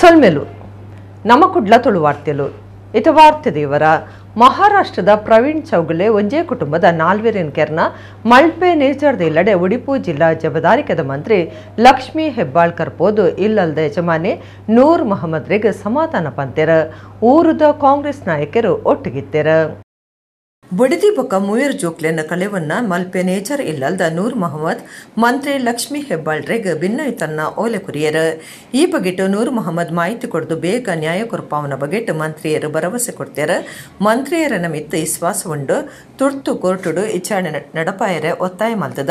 ಸೊಲ್ಮೆಲು ನಮ್ಮ ಕುಡ್ಲ ತುಳು ವಾರ್ತೆಲು ಇತ ವಾರ್ತೆ ದೇವರ ಮಹಾರಾಷ್ಟ್ರದ ಪ್ರವೀಣ್ ಚೌಗಲೆ ಒಂಜೇ ಕುಟುಂಬದ ನಾಲ್ವೆರಿನ್ ಕೆರ್ನ ಮಲ್ಪೆ ನೇಚರ್ದ ಇಲ್ಲಡೆ ಉಡುಪು ಜಿಲ್ಲಾ ಜಬದಾರಿಕೆದ ಮಂತ್ರಿ ಲಕ್ಷ್ಮೀ ಹೆಬ್ಬಾಳ್ಕರ್ ಪೋದು ಇಲ್ಲಲ್ದ ಯಜಮಾನಿ ನೂರ್ ಮೊಹಮ್ಮದ್ರಿಗೆ ಸಮಾಧಾನ ಪಂತೆರ ಊರುದ ಕಾಂಗ್ರೆಸ್ ನಾಯಕರು ಒಟ್ಟಿಗಿತ್ತೆರ. ಬುಡದಿ ಬೊಕ್ಕ ಮೂಯರ್ ಜೋಕ್ಲೆನ ಕಲೆವನ್ನ ಮಲ್ಪೆ ನೇಚರ್ ಇಲ್ಲಲ್ದ ನೂರ್ ಮೊಹಮ್ಮದ್ ಮಂತ್ರಿ ಲಕ್ಷ್ಮೀ ಹೆಬ್ಬಾಳ್ರೆಗ್ ಭಿನ್ನಯುತನ್ನ ಓಲೆ ಕುರಿಯರ್. ಈ ಬಗೆಟ್ ನೂರ್ ಮೊಹಮ್ಮದ್ ಮಾಹಿತಿ ಕೊಡ್ದು ಬೇಗ ನ್ಯಾಯ ಕೊರಪಾವನ ಬಗೆಟ್ ಮಂತ್ರಿಯರು ಭರವಸೆ ಕೊಡ್ತಾರ. ಮಂತ್ರಿಯರನ ಮಿತ್ತ ವಿಶ್ವಾಸ ಉಂಡು ತುರ್ತು ಕೋರ್ಟುಡು ವಿಚಾರಣೆ ನಡಪಾಯರೆ ಒತ್ತಾಯ ಮಲ್ತದ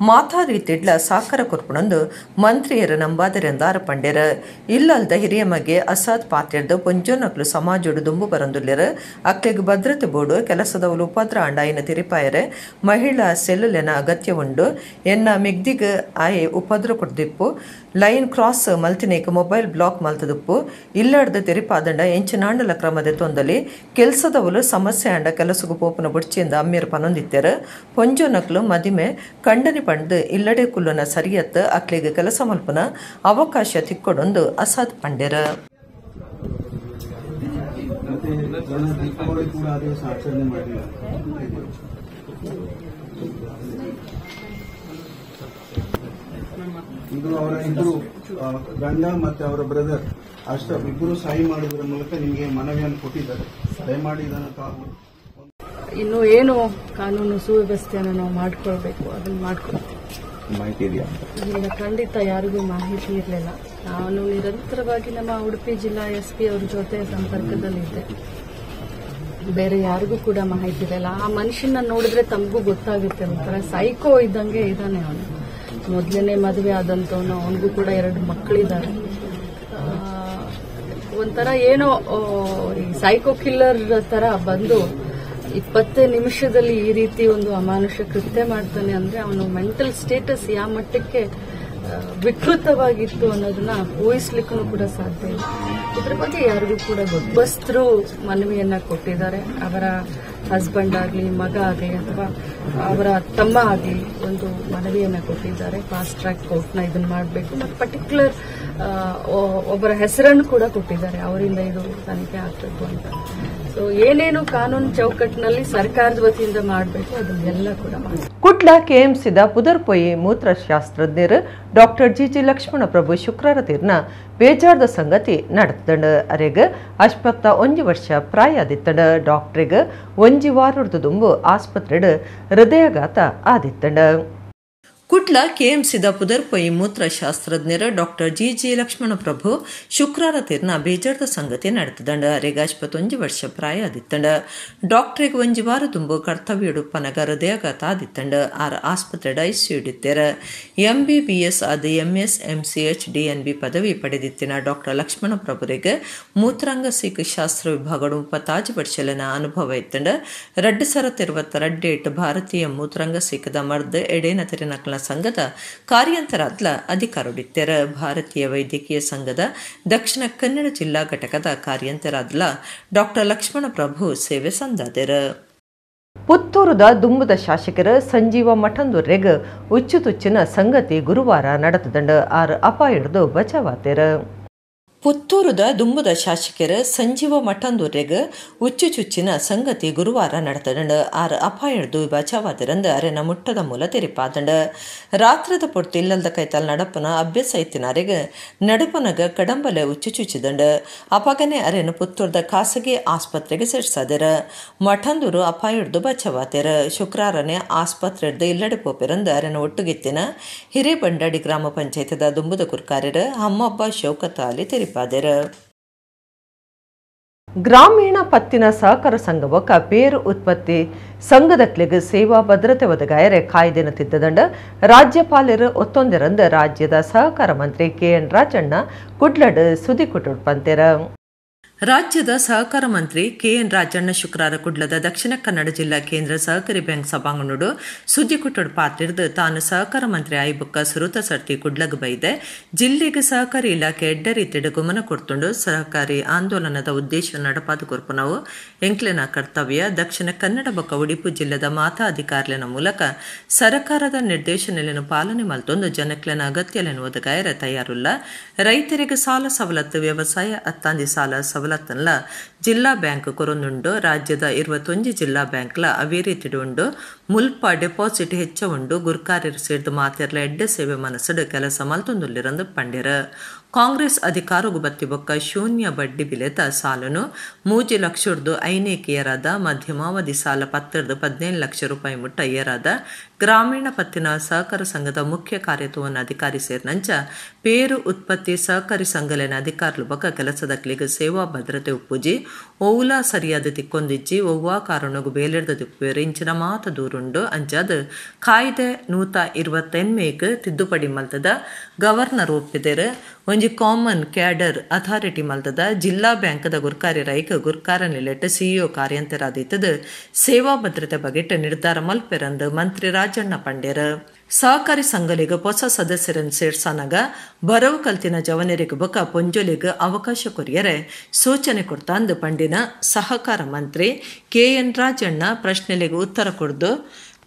ಮಾತಾ ರೀತಿಡ್ಲ ಸಾಕರ ಕೊರ್ಪುಣಂದು ಮಂತ್ರಿಯರು ನಂಬಾದರೆಂದಾರ ಪಂಡೆರ. ಇಲ್ಲಲ್ದ ಹಿರಿಯ ಮಗೆ ಅಸಾದ್ ಪಾತೆರ್ದು ಪೊಂಜೋನಕ್ಲು ಸಮಾಜೋಡು ದುಂಬು ಬರಂದುಲ್ಲೆರ್ ಅಕ್ಲೆಗ್ ಭದ್ರತೆ ಬೋಡು ಕೆಲಸದ ಉಪದ್ರ ಅಂಡಾಯಿನ ತಿರಿಪಾಯರೆ ಮಹಿಳಾ ಸೆಲ್ಲುಲೆನ ಅಗತ್ಯ ಉಂಡು ಎನ್ನ ಮಿಗ್ದಿಗ್ ಆಯೆ ಉಪದ್ರ ಕೊಡ್ದಿಪ್ಪು ಲೈನ್ ಕ್ರಾಸ್ ಮಲ್ತಿನೇಕ್ ಮೊಬೈಲ್ ಬ್ಲಾಕ್ ಮಲ್ತದುಪ್ಪು ಇಲ್ಲಡ್ದ ತೆರಿಪಾದಂಡ ಎಂಚಿನಾಂಡಲ ಕ್ರಮದ ತೊಂದಲಿ ಕೆಲಸದವಲು ಸಮಸ್ಯೆ ಅಂಡ ಕೆಲಸಗು ಪೋಪುನ ಬುಡ್ಚಿಯಿಂದ ಅಮ್ಮಿರ್ ಪನೊಂದಿತ್ತೆರ್ ಪೊಂಜೋನಕ್ಲು ಮದಿಮೆ ಕಂಡನಿ ಪಂಡ್ದು ಇಲ್ಲಡೆ ಕುಲ್ಲುನ ಸರಿಯತ್ ಅಕ್ಲೆಗ್ ಕೆಲಸ ಮಲ್ಪುನ ಅವಕಾಶ ತಿಕ್ಕೊಡೊಂದು ಅಸಾದ್ ಪಂಡೆರ್. ಜನ ದೀಪಾವಳಿ ಕೂಡ ಆ ದಿವಸ ಆಚರಣೆ ಮಾಡಿಲ್ಲ. ಇದು ಅವರ ಇಬ್ಬರು ಗಂಡ ಮತ್ತೆ ಅವರ ಬ್ರದರ್ ಅಶ್ರಫ್ ಇಬ್ಬರು ಸಹಿ ಮಾಡುವುದರ ಮೂಲಕ ನಿಮಗೆ ಮನವಿಯನ್ನು ಕೊಟ್ಟಿದ್ದಾರೆ. ದಯಮಾಡಿ ಇದನ್ನು ತಾವು ಇನ್ನು ಏನು ಕಾನೂನು ಸುವ್ಯವಸ್ಥೆಯನ್ನು ನಾವು ಮಾಡಿಕೊಳ್ಬೇಕು ಅದನ್ನು ಮಾಡ್ಕೊಳ್ತೀವಿ. ಮಾಹಿತಿ ಇದೆಯಾ? ಇಲ್ಲ, ಖಂಡಿತ ಯಾರಿಗೂ ಮಾಹಿತಿ ಇರಲಿಲ್ಲ. ನಾನು ನಿರಂತರವಾಗಿ ನಮ್ಮ ಉಡುಪಿ ಜಿಲ್ಲಾ ಎಸ್ಪಿ ಅವ್ರ ಜೊತೆ ಸಂಪರ್ಕದಲ್ಲಿದ್ದೆ. ಬೇರೆ ಯಾರಿಗೂ ಕೂಡ ಮಾಹಿತಿ ಇರಲಿಲ್ಲ. ಆ ಮನುಷ್ಯನ ನೋಡಿದ್ರೆ ತಮಗೂ ಗೊತ್ತಾಗುತ್ತೆ, ಒಂಥರ ಸೈಕೋ ಇದ್ದಂಗೆ ಇದ್ದಾನೆ ಅವನು. ಮೊದಲನೇ ಮದುವೆ ಆದಂತವನು, ಅವನಿಗೂ ಕೂಡ 2 ಮಕ್ಕಳಿದ್ದಾರೆ. ಒಂಥರ ಏನೋ ಸೈಕೋ ಕಿಲ್ಲರ್ ತರ ಬಂದು 20 ನಿಮಿಷದಲ್ಲಿ ಈ ರೀತಿ ಒಂದು ಅಮಾನುಷ ಕೃತ್ಯ ಮಾಡ್ತಾನೆ ಅಂದ್ರೆ ಅವನು ಮೆಂಟಲ್ ಸ್ಟೇಟಸ್ ಯಾವ ಮಟ್ಟಕ್ಕೆ ವಿಕೃತವಾಗಿತ್ತು ಅನ್ನೋದನ್ನ ಊಹಿಸ್ಲಿಕ್ಕೂ ಕೂಡ ಸಾಧ್ಯ ಇಲ್ಲ. ಇದ್ರ ಬಗ್ಗೆ ಯಾರಿಗೂ ಕೂಡ ಗೊತ್ತರು ಮನವಿಯನ್ನ ಕೊಟ್ಟಿದ್ದಾರೆ. ಅವರ ಹಸ್ಬೆಂಡ್ ಆಗಲಿ, ಮಗ ಆಗಲಿ ಅಥವಾ ಅವರ ತಮ್ಮ ಆಗಲಿ ಒಂದು ಮನವಿಯನ್ನ ಕೊಟ್ಟಿದ್ದಾರೆ. ಫಾಸ್ಟ್ ಟ್ರ್ಯಾಕ್ ಕೋರ್ಟ್ನ ಇದನ್ನ ಮಾಡಬೇಕು ಮತ್ತು ಪರ್ಟಿಕ್ಯುಲರ್ ಒಬ್ಬರ ಹೆಸರನ್ನು ಕೂಡ ಕೊಟ್ಟಿದ್ದಾರೆ, ಅವರಿಂದ ಇದು ತನಿಖೆ ಆಗಬೇಕು ಅಂತ. ಸೊ ಏನೇನು ಕಾನೂನು ಚೌಕಟ್ಟಿನಲ್ಲಿ ಸರ್ಕಾರದ ವತಿಯಿಂದ ಮಾಡಬೇಕು ಅದನ್ನೆಲ್ಲ ಕೂಡ ಮಾಡಿ. Kudla ಕೆಎಂಸಿದ ಪುದರ್ಪೊಯಿ ಮೂತ್ರಶಾಸ್ತ್ರಜ್ಞರು doctor G G Lakshmana Prabhu ಶುಕ್ರವಾರ ತೀರ್ನ ಬೇಜಾರ್ದ ಸಂಗತಿ ನಡೆತಂಡ. ಅರೆಗ್ ಅಶ್ಪತ್ತ ಒಂಜಿ ವರ್ಷ ಪ್ರಾಯ ಆದಿತ್ತಂಡ. ಡಾಕ್ಟರಿಗೆ ಒಂಜಿ ವಾರದ ದುಂಬು ಆಸ್ಪತ್ರೆಡ್ ಹೃದಯಾಘಾತ ಆದಿತ್ತಂಡ. Kudla ಕೆಎಂಸಿದ ಪುದರ್ಪೊಯಿ ಮೂತ್ರಶಾಸ್ತ್ರಜ್ಞರು doctor G G Lakshmana Prabhu ಶುಕ್ರವಾರ ತೀರ್ನ ಬೇಜಾರ್ದ ಸಂಗತಿ ನಡೆತದಂಡ. ಅರೆಗ್ 51 ವರ್ಷ ಪ್ರಾಯ ಆದಿತ್ತಂಡ. ಡಾಕ್ಟರಿಗೆ ಒಂಜಿ ವಾರ ತುಂಬು ಕರ್ತವ್ಯಡು ಪನಗ ಹೃದಯಾಘಾತ ಆದಿತ್ತಂಡ. ಆರ್ ಆಸ್ಪತ್ರೆಡ್ ಐಸಿಯು ಇಡಿತ್ತೆರ. ಎಂಬಿಬಿಎಸ್ ಅದು MS MCH DNB ಪದವಿ ಪಡೆದಿತ್ತಿನ ಡಾಕ್ಟರ್ ಲಕ್ಷ್ಮಣ ಪ್ರಭುರಿಗೆ ಮೂತ್ರಾಂಗ ಸೀಕು ಶಾಸ್ತ್ರ ವಿಭಾಗಡು 35 ವರ್ಷಲನ ಅನುಭವ ಇತ್ತಂಡ. 2022 ಭಾರತೀಯ ಮೂತ್ರಾಂಗ ಸೀಕದ ಮರ್ದ್ ಎಡೇನ ತೆರೆನಕ್ಲ ಸಂಘದ ಕಾರ್ಯಂತರಾದ್ಲ ಅಧಿಕಾರವಿತ್ತೆರ. ಭಾರತೀಯ ವೈದ್ಯಕೀಯ ಸಂಘದ ದಕ್ಷಿಣ ಕನ್ನಡ ಜಿಲ್ಲಾ ಘಟಕದ ಕಾರ್ಯಂತರಾದ್ಲ ಡಾಕ್ಟರ್ ಲಕ್ಷ್ಮಣ ಪ್ರಭು ಸೇವೆ ಸಂದಾದೆರ. ಪುತ್ತೂರುದ ದುಂಬುದ ಶಾಸಕರ ಸಂಜೀವ ಮಠಂದೂರೆಗ್ ಉಚ್ಚುತುಚ್ಚಿನ ಸಂಗತಿ ಗುರುವಾರ ನಡೆತದಂಡ. ಆರ್ ಅಪಾಯಡ್ದು ಬಚಾವಾತೆರ. ಪುತ್ತೂರುದ ದುಂಬುದ ಶಾಸಕರ ಸಂಜೀವ ಮಠಂದೂರೆಗ್ ಉಚ್ಚು ಚುಚ್ಚಿನ ಸಂಗತಿ ಗುರುವಾರ ನಡೆತದಂಡ. ಆರ್ ಅಪಾಯಡ್ದು ಬಚಾವಾದಿರಂದ ಅರೆನ ಮುಟ್ಟದ ಮೂಲ ತೆರಿಪಾದಂಡ. ರಾತ್ರದ ಪೊರ್ತು ಇಲ್ಲಲ್ದ ಕೈತಲ್ ನಡಪನ ಅಭ್ಯಾಸ ಇತ್ತಿನಾರೆಗ್ ನಡಪನಗ ಕಡಂಬಲೆ ಉಚ್ಚು ಚುಚ್ಚಿದಂಡ. ಅಪಗನೆ ಅರೆನ ಪುತ್ತೂರದ ಖಾಸಗಿ ಆಸ್ಪತ್ರೆಗೆ ಸೇರ್ಸಾದೆರ. ಮಠಂದೂರು ಅಪಾಯಡ್ದು ಬಚಾವಾತೆರ. ಶುಕ್ರಾರನೆ ಆಸ್ಪತ್ರೆಡ್ದು ಇಲ್ಲಡೆ ಪೋಪೆರಂದ ಅರೆನ ಒಟ್ಟುಗಿತ್ತಿನ ಹಿರೇಬಂಡಾಡಿ ಗ್ರಾಮ ಪಂಚಾಯತ್ದ ದುಂಬುದ ಕುರ್ಕಾರ್ಯರ ಹಮ್ಮಬ್ಬ ಶೌಕತ್ ಅಲಿ ತೆರಿಪಾದೆರ. ಗ್ರಾಮೀಣ ಪತ್ತಿನ ಸಹಕಾರ ಸಂಘ ಪೇರು ಉತ್ಪತ್ತಿ ಸಂಘದಕ್ಲೆಗ್ ಸೇವಾ ಭದ್ರತೆ ಒದಗಾಯರೆ ಕಾಯ್ದೆನ ತಿದ್ದದಂಡ ರಾಜ್ಯಪಾಲರು ಒತ್ತೊಂದರಂದ ರಾಜ್ಯದ ಸಹಕಾರ ಮಂತ್ರಿ ಕೆ ಎನ್ ರಾಜಣ್ಣ ಕುಡ್ಲಡ್ ಸುದ್ದಿ ಕೊಟ್ಟುಪಂತೆರ. ರಾಜ್ಯದ ಸಹಕಾರ ಮಂತ್ರಿ ಕೆಎನ್ ರಾಜಣ್ಣ ಶುಕ್ರವಾರ ಕುಡ್ಲದ ದಕ್ಷಿಣ ಕನ್ನಡ ಜಿಲ್ಲಾ ಕೇಂದ್ರ ಸಹಕಾರಿ ಬ್ಯಾಂಕ್ ಸಭಾಂಗಣಡು ಸುದ್ದಿಕುಟ್ಟಡ್ ಪಾತಿರ್ದು ತಾನು ಸಹಕಾರ ಮಂತ್ರಿ ಆಯ್ಬುಕ್ಕ ಸುರುತ ಸರ್ತಿ ಕುಡ್ಲಗ್ ಬೈದೆ ಜಿಲ್ಲೆಗೆ ಸಹಕಾರಿ ಇಲಾಖೆ ಎಡ್ಡ ರೀತಿಡ್ ಗಮನ ಕೊಡ್ತುಂಡು ಸಹಕಾರಿ ಆಂದೋಲನದ ಉದ್ದೇಶ ನಡಪಾದು ಕೊರ್ಪುನವು ಎಂಕ್ಲೆನ ಕರ್ತವ್ಯ. ದಕ್ಷಿಣ ಕನ್ನಡ ಬೊಕ್ಕ ಉಡುಪಿ ಜಿಲ್ಲೆದ ಮಾತಾ ಅಧಿಕಾರಿಲೆನ ಮೂಲಕ ಸರಕಾರದ ನಿರ್ದೇಶನಗಳನ್ನು ಪಾಲನೆ ಮಲ್ತೊಂದು ಜನಕ್ಲೆನ ಅಗತ್ಯಲೆನ್ ಒದಗಾಯರ ತಯಾರುಲ್ಲ. ರೈತರಿಗೆ ಸಾಲ ಸವಲತ್ತು, ವ್ಯವಸಾಯ ಅತ್ತಾಂದಿ ಸಾಲ ಸವಲತ್ತನ್ಲ ಜಿಲ್ಲಾ ಬ್ಯಾಂಕ್ ಕೊರೊಂದುಂಡು. ರಾಜ್ಯದ 21 ಜಿಲ್ಲಾ ಬ್ಯಾಂಕ್ಲ ಅವೇ ರೀತಿಡು ಉಂಡು. ಮುಲ್ಪ ಡೆಪಾಸಿಟ್ ಹೆಚ್ಚ ಉಂಡು. ಗುರ್ಕಾರ್ಯರು ಸೇರ್ದು ಮಾತೆರ್ಲ ಎಡ್ಡೆ ಸೇವೆ ಮನಸ್ಸುಡು ಕೆಲಸ ಮಲ್ತೊಂದುಲ್ಲಿರಂದು ಪಂಡೆರ್. ಕಾಂಗ್ರೆಸ್ ಅಧಿಕಾರಗು ಬತ್ತಿ ಬೊಕ್ಕ ಶೂನ್ಯ ಬಡ್ಡಿ ಬಿಲೆತ ಸಾಲನು 3 ಲಕ್ಷರ್ದು 5 ಏರಾದ, ಮಧ್ಯಮಾವಧಿ ಸಾಲ 10 15 ಲಕ್ಷ ರೂಪಾಯಿ ಮುಟ್ಟ ಏರಾದ. ಗ್ರಾಮೀಣ ಪತ್ತಿನ ಸಹಕಾರ ಸಂಘದ ಮುಖ್ಯ ಕಾರ್ಯತ್ವವನ್ನು ಅಧಿಕಾರಿ ಸೇರಿನಂಚ ಪೇರು ಉತ್ಪತ್ತಿ ಸಹಕಾರಿ ಸಂಘಲೆನ ಅಧಿಕಾರುಲು ಬೊಕ್ಕ ಕೆಲಸದಕ್ಲಿಗೆ ಸೇವಾ ಭದ್ರತೆ ಉಪ್ಪುಜಿ, ಓವುಲಾ ಸರಿಯಾದ ತಿಕ್ಕೊಂದಿಜ್ಜಿ, ಒವ್ವಾ ಕಾರಣಗು ಬೇಲೆರ್ದ ದಿಪ್ಪುವೆರ್ ಇಂಚಿನ ಮಾತ ದೂರುಂಡು. ಅಂಚಾದ್ ಕಾಯ್ದೆ 128 ತಿದ್ದುಪಡಿ ಮಲ್ತದ ಗವರ್ನರ್ ಒಪ್ಪಿದೆರ್. ಒಂಜಿ ಕಾಮನ್ ಕ್ಯಾಡರ್ ಅಥಾರಿಟಿ ಮಲ್ತದ ಜಿಲ್ಲಾ ಬ್ಯಾಂಕ್ದ ಗುರ್ಕಾರಿ ರೈಕ್ ಗುರ್ಕಾರ ನಿಲೆಟ್ ಸಿಇಒ ಕಾರ್ಯಂತರಾದಿತ್ತದ ಸೇವಾ ಭದ್ರತೆ ಬಗೆಟ್ ನಿರ್ಧಾರ ಮಲ್ಪೆರಂದು ಮಂತ್ರಿ ರಾಜಣ್ಣ ಪಂಡೆರ್. ಸಹಕಾರಿ ಸಂಘಲಿಗೆ ಹೊಸ ಸದಸ್ಯರನ್ನು ಸೇರ್ಸನಾಗ ಬರವು ಕಲ್ತಿನ ಜವನರಿಗೆ ಬೊಕ್ಕ ಪೊಂಜೊಲಿಗೆ ಅವಕಾಶ ಕೊರಿಯರೆ ಸೂಚನೆ ಕೊಡ್ತಾಂದು ಪಂಡಿನ ಸಹಕಾರ ಮಂತ್ರಿ ಕೆಎನ್ ರಾಜಣ್ಣ ಪ್ರಶ್ನೆಗಳಿಗೆ ಉತ್ತರ ಕೊಡ್ದು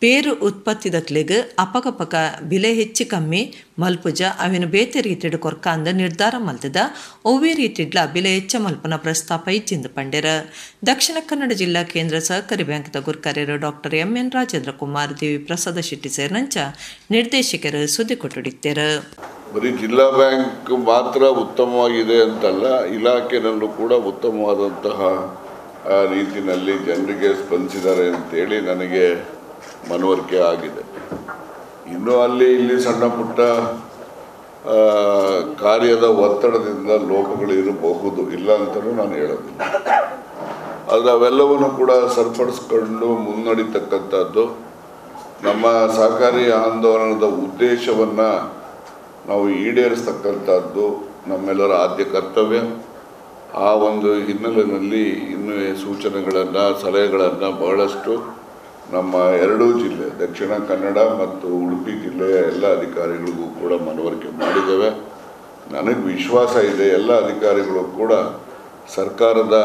ಪೇರು ಉತ್ಪತ್ತಿದಕ್ಲೆಗ್ ಅಪಕಪಕ ಬಿಲೆ ಹೆಚ್ಚು ಕಮ್ಮಿ ಮಲ್ಪುಜ ಅವಿನ ಬೇತೆ ರೀತಿಡ್ ಕೊರ್ಕಾಂದ ನಿರ್ಧಾರ ಮಲ್ತದ ಒವ್ವೇ ರೀತಿಡ್ಲ ಬಿಲೆ ಹೆಚ್ಚ ಮಲ್ಪನ ಪ್ರಸ್ತಾಪ ಇಜ್ಜಿಂದು ಪಂಡೆರ್. ದಕ್ಷಿಣ ಕನ್ನಡ ಜಿಲ್ಲಾ ಕೇಂದ್ರ ಸಹಕಾರಿ ಬ್ಯಾಂಕ್ದ ಗುರ್ಕಾರ್ಯರು ಡಾಕ್ಟರ್ ಎಂಎನ್ ರಾಜೇಂದ್ರ ಕುಮಾರ್, ದೇವಿ ಪ್ರಸಾದ ಶೆಟ್ಟಿ ಸೇರಿನಂಚ ನಿರ್ದೇಶಕರು ಸುದ್ದಿ ಕೊಟ್ಟುಡಿತ್ತೇರು. ಬರೀ ಜಿಲ್ಲಾ ಬ್ಯಾಂಕ್ ಮಾತ್ರ ಉತ್ತಮವಾಗಿದೆ ಅಂತಲ್ಲ, ಇಲಾಖೆನಲ್ಲೂ ಕೂಡ ಉತ್ತಮವಾದಂತಹ ರೀತಿಯಲ್ಲಿ ಜನರಿಗೆ ಸ್ಪಂದಿಸಿದ್ದಾರೆ ಅಂತೇಳಿ ನನಗೆ ಮನವರಿಕೆ ಆಗಿದೆ. ಇನ್ನೂ ಅಲ್ಲಿ ಇಲ್ಲಿ ಸಣ್ಣ ಪುಟ್ಟ ಕಾರ್ಯದ ಒತ್ತಡದಿಂದ ಲೋಪಗಳಿರಬಹುದು, ಇಲ್ಲ ಅಂತಲೂ ನಾನು ಹೇಳೋದಿಲ್ಲ. ಆದರೆ ಅವೆಲ್ಲವನ್ನು ಕೂಡ ಸರಿಪಡಿಸ್ಕೊಂಡು ಮುನ್ನಡೀತಕ್ಕಂಥದ್ದು ನಮ್ಮ ಸಹಕಾರಿ ಆಂದೋಲನದ ಉದ್ದೇಶವನ್ನು ನಾವು ಈಡೇರಿಸ್ತಕ್ಕಂಥದ್ದು ನಮ್ಮೆಲ್ಲರ ಆದ್ಯ ಕರ್ತವ್ಯ. ಆ ಒಂದು ಹಿನ್ನೆಲೆಯಲ್ಲಿ ಇನ್ನೂ ಸೂಚನೆಗಳನ್ನು, ಸಲಹೆಗಳನ್ನು ಬಹಳಷ್ಟು ನಮ್ಮ ಎರಡೂ ಜಿಲ್ಲೆ ದಕ್ಷಿಣ ಕನ್ನಡ ಮತ್ತು ಉಡುಪಿ ಜಿಲ್ಲೆಯ ಎಲ್ಲ ಅಧಿಕಾರಿಗಳಿಗೂ ಕೂಡ ಮನವರಿಕೆ ಮಾಡಿದ್ದೇವೆ. ನನಗೆ ವಿಶ್ವಾಸ ಇದೆ, ಎಲ್ಲ ಅಧಿಕಾರಿಗಳು ಕೂಡ ಸರ್ಕಾರದ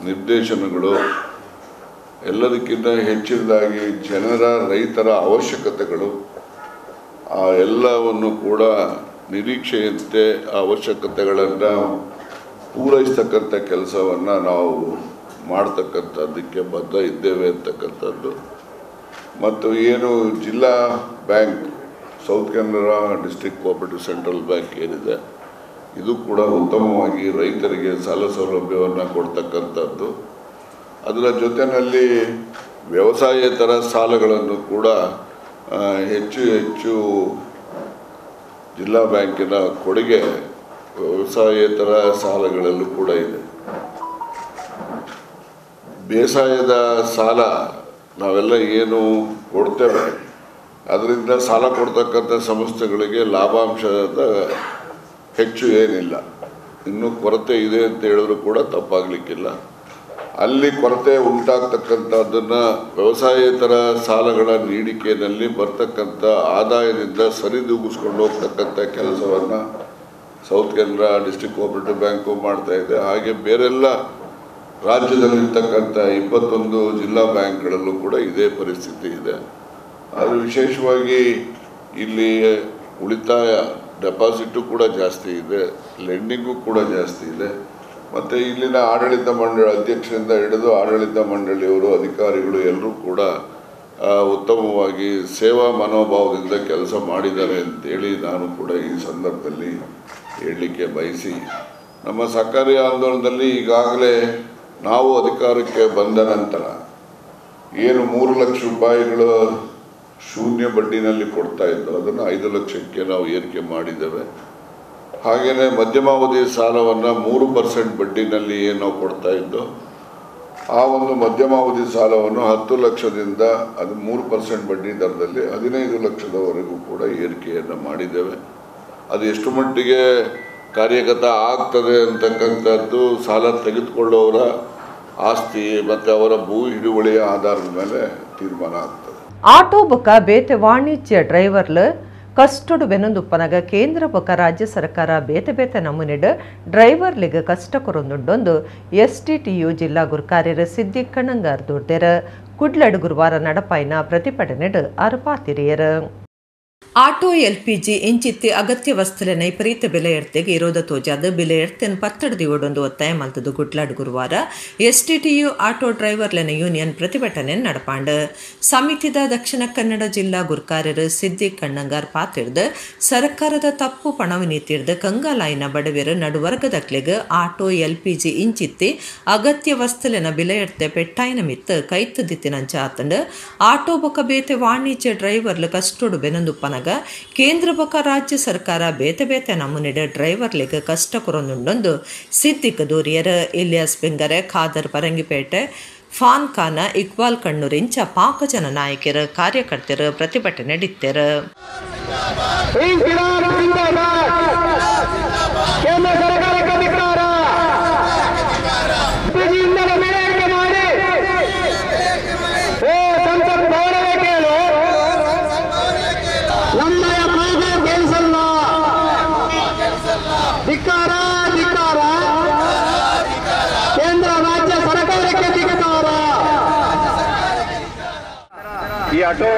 ನಿರ್ದೇಶನಗಳು ಎಲ್ಲದಕ್ಕಿಂತ ಹೆಚ್ಚಿನದಾಗಿ ಜನರ, ರೈತರ ಅವಶ್ಯಕತೆಗಳು ಆ ಎಲ್ಲವನ್ನು ಕೂಡ ನಿರೀಕ್ಷೆಯಂತೆ ಅವಶ್ಯಕತೆಗಳನ್ನು ಪೂರೈಸ್ತಕ್ಕಂಥ ಕೆಲಸವನ್ನು ನಾವು ಮಾಡ್ತಕ್ಕಂಥದ್ದಕ್ಕೆ ಬದ್ಧ ಇದ್ದೇವೆ ಅಂತಕ್ಕಂಥದ್ದು. ಮತ್ತು ಏನು ಜಿಲ್ಲಾ bank, south Canara district cooperative central bank ಏನಿದೆ, ಇದು ಕೂಡ ಉತ್ತಮವಾಗಿ ರೈತರಿಗೆ ಸಾಲ ಸೌಲಭ್ಯವನ್ನು ಕೊಡ್ತಕ್ಕಂಥದ್ದು. ಅದರ ಜೊತೆಯಲ್ಲಿ ವ್ಯವಸಾಯೇತರ ಸಾಲಗಳನ್ನು ಕೂಡ ಹೆಚ್ಚು ಹೆಚ್ಚು ಜಿಲ್ಲಾ ಬ್ಯಾಂಕಿನ ಕೊಡುಗೆ ವ್ಯವಸಾಯೇತರ ಸಾಲಗಳಲ್ಲೂ ಕೂಡ ಇದೆ. ಬೇಸಾಯದ ಸಾಲ ನಾವೆಲ್ಲ ಏನು ಕೊಡ್ತೇವೆ, ಅದರಿಂದ ಸಾಲ ಕೊಡ್ತಕ್ಕಂಥ ಸಂಸ್ಥೆಗಳಿಗೆ ಲಾಭಾಂಶದ ಹೆಚ್ಚು ಏನಿಲ್ಲ, ಇನ್ನೂ ಕೊರತೆ ಇದೆ ಅಂತ ಹೇಳಿದ್ರು ಕೂಡ ತಪ್ಪಾಗಲಿಕ್ಕಿಲ್ಲ. ಅಲ್ಲಿ ಕೊರತೆ ಉಂಟಾಗ್ತಕ್ಕಂಥದ್ದನ್ನು ವ್ಯವಸಾಯೇತರ ಸಾಲಗಳ ನೀಡಿಕೆಯಲ್ಲಿ ಬರ್ತಕ್ಕಂಥ ಆದಾಯದಿಂದ ಸರಿದೂಗಿಸ್ಕೊಂಡು ಹೋಗ್ತಕ್ಕಂಥ ಕೆಲಸವನ್ನು south Canara district cooperative bank ಮಾಡ್ತಾಯಿದೆ. ಹಾಗೆ ಬೇರೆಲ್ಲ ರಾಜ್ಯದಲ್ಲಿರ್ತಕ್ಕಂಥ 21 ಜಿಲ್ಲಾ ಬ್ಯಾಂಕ್ಗಳಲ್ಲೂ ಕೂಡ ಇದೇ ಪರಿಸ್ಥಿತಿ ಇದೆ. ಆದರೆ ವಿಶೇಷವಾಗಿ ಇಲ್ಲಿ ಉಳಿತಾಯ ಡೆಪಾಸಿಟು ಕೂಡ ಜಾಸ್ತಿ ಇದೆ, ಲೆಂಡಿಂಗು ಕೂಡ ಜಾಸ್ತಿ ಇದೆ. ಮತ್ತು ಇಲ್ಲಿನ ಆಡಳಿತ ಮಂಡಳಿ ಅಧ್ಯಕ್ಷರಿಂದ ಹಿಡಿದು ಆಡಳಿತ ಮಂಡಳಿಯವರು, ಅಧಿಕಾರಿಗಳು ಎಲ್ಲರೂ ಕೂಡ ಉತ್ತಮವಾಗಿ ಸೇವಾ ಮನೋಭಾವದಿಂದ ಕೆಲಸ ಮಾಡಿದ್ದಾರೆ ಅಂತೇಳಿ ನಾನು ಕೂಡ ಈ ಸಂದರ್ಭದಲ್ಲಿ ಹೇಳಲಿಕ್ಕೆ ಬಯಸಿ, ನಮ್ಮ ಸಹಕಾರಿ ಆಂದೋಲನದಲ್ಲಿ ಈಗಾಗಲೇ ನಾವು ಅಧಿಕಾರಕ್ಕೆ ಬಂದ ನಂತರ ಏನು 3 ಲಕ್ಷ ರೂಪಾಯಿಗಳು ಶೂನ್ಯ ಬಡ್ಡಿನಲ್ಲಿ ಕೊಡ್ತಾ ಇದ್ದೋ ಅದನ್ನು 5 ಲಕ್ಷಕ್ಕೆ ನಾವು ಏರಿಕೆ ಮಾಡಿದ್ದೇವೆ. ಹಾಗೆಯೇ ಮಧ್ಯಮಾವಧಿ ಸಾಲವನ್ನು 3% ಬಡ್ಡಿನಲ್ಲಿ ಏನು ನಾವು ಕೊಡ್ತಾ ಇದ್ದೋ ಆ ಒಂದು ಮಧ್ಯಮಾವಧಿ ಸಾಲವನ್ನು 10 ಲಕ್ಷದಿಂದ ಅದು 3% ಬಡ್ಡಿ ದರದಲ್ಲಿ 15 ಲಕ್ಷದವರೆಗೂ ಕೂಡ ಏರಿಕೆಯನ್ನು ಮಾಡಿದ್ದೇವೆ. ಅದು ಎಷ್ಟು ಮಟ್ಟಿಗೆ ಕಾರ್ಯಗತ ಆಗ್ತದೆ ಅಂತಕ್ಕಂಥದ್ದು ಸಾಲ ತೆಗೆದುಕೊಳ್ಳೋರ ಆಸ್ತಿ ಮತ್ತು ಅವರ ಭೂ ಹಿಡುವಳಿಯ ಆಧಾರದ ಮೇಲೆ ತೀರ್ಮಾನ ಆಗ್ತದೆ. ಆಟೋ ಬೊಕ್ಕ ಬೇತೆ ವಾಣಿಜ್ಯ ಡ್ರೈವರ್ಲು ಕಷ್ಟಡು ಬೆನೊಂದುಪ್ಪನಗ ಕೇಂದ್ರ ಬೊಕ್ಕ ರಾಜ್ಯ ಸರ್ಕಾರ ಬೇತೆ ಬೇತೆ ನಮೂನೆಡ್ ಡ್ರೈವರ್ಲಿಗೆ ಕಷ್ಟ ಕೊರೊಂದುಂಡೊಂದು ಎಸ್ಟಿಟಿಯು ಜಿಲ್ಲಾ ಗುರ್ಕಾರ್ಯರ ಸಿದ್ದಿಕ್ ಕಣ್ಣಂಗಾರ್ ದೂರ್ದೆರ. ಕುಡ್ಲಡ್ ಗುರುವಾರ ನಡಪಾಯಿನ ಪ್ರತಿಭಟನೆಡ್ ಆರು ಪಾತಿರಿಯರು. ಆಟೋ ಎಲ್ಪಿಜಿ ಇಂಚಿತ್ತಿ ಅಗತ್ಯ ವಸ್ತುಲೆನ ವಿಪರೀತ ಬೆಲೆ ಎಡ್ತೆಗೆ ಇರೋದ ತೋಜಾದ ಬೆಲೆ ಎಡ್ತೆನ್ ಪತ್ತಡದಿ ಒಡೊಂದು ಒತ್ತಾಯ ಮಲ್ತದು ಗುಡ್ಲಾಡ್ ಗುರುವಾರ ಎಸ್ಟಿಟಿಯು ಆಟೋ ಡ್ರೈವರ್ಲೆನ ಯೂನಿಯನ್ ಪ್ರತಿಭಟನೆ ನಡಪಾಂಡ್. ಸಮಿತಿದ ದಕ್ಷಿಣ ಕನ್ನಡ ಜಿಲ್ಲಾ ಗುರ್ಕಾರ್ಯರು ಸಿದ್ದಿಕ್ ಕಣ್ಣಂಗಾರ್ ಪಾತಿರ್ದು ಸರ್ಕಾರದ ತಪ್ಪು ಪಣವು ನೀತಿರ್ದು ಕಂಗಾಲಾಯಿನ ಬಡವೆರು ನಡುವರ್ಗದಕ್ಲೆಗ್ ಆಟೋ ಎಲ್ಪಿಜಿ ಇಂಚಿತ್ತಿ ಅಗತ್ಯ ವಸ್ತುಲೆನ ಬೆಲೆ ಎಡ್ತೆ ಪೆಟ್ಟಾಯಿನ ಮಿತ್ತು ಕೈತುದಿತ್ತಿನಂಚ ಆತಂಡ್. ಆಟೋ ಬೊಕ್ಕ ಬೇತೆ ವಾಣಿಜ್ಯ ಡ್ರೈವರ್ಲು ಕಷ್ಟೋಡು ಬೆನೊಂದುಪ್ಪನಗ ಕೇಂದ್ರ ಬೊಕ್ಕ ರಾಜ್ಯ ಸರ್ಕಾರ ಬೇತೆ ಬೇತೆ ನಮೂನೆಡ್ ಡ್ರೈವರ್ಲಿಗೆ ಕಷ್ಟ ಕೊರೊಂದುಂಡೊಂದು ಸಿದ್ದಿಕ್ ದೂರಿಯರ್. ಇಲಿಯಾಸ್ ಬೆಂಗರೆ, ಖಾದರ್ ಪರಂಗಿಪೇಟೆ, ಫಾನ್ ಖಾನ, ಇಕ್ಬಾಲ್ ಕಣ್ಣೂರ್ ಇಂಚ ಪಾಕ ಜನ ನಾಯಕರು ಕಾರ್ಯಕರ್ತರು ಪ್ರತಿಭಟನೆ ಡಿತ್ತೆರು. ಈ ಆಟೋ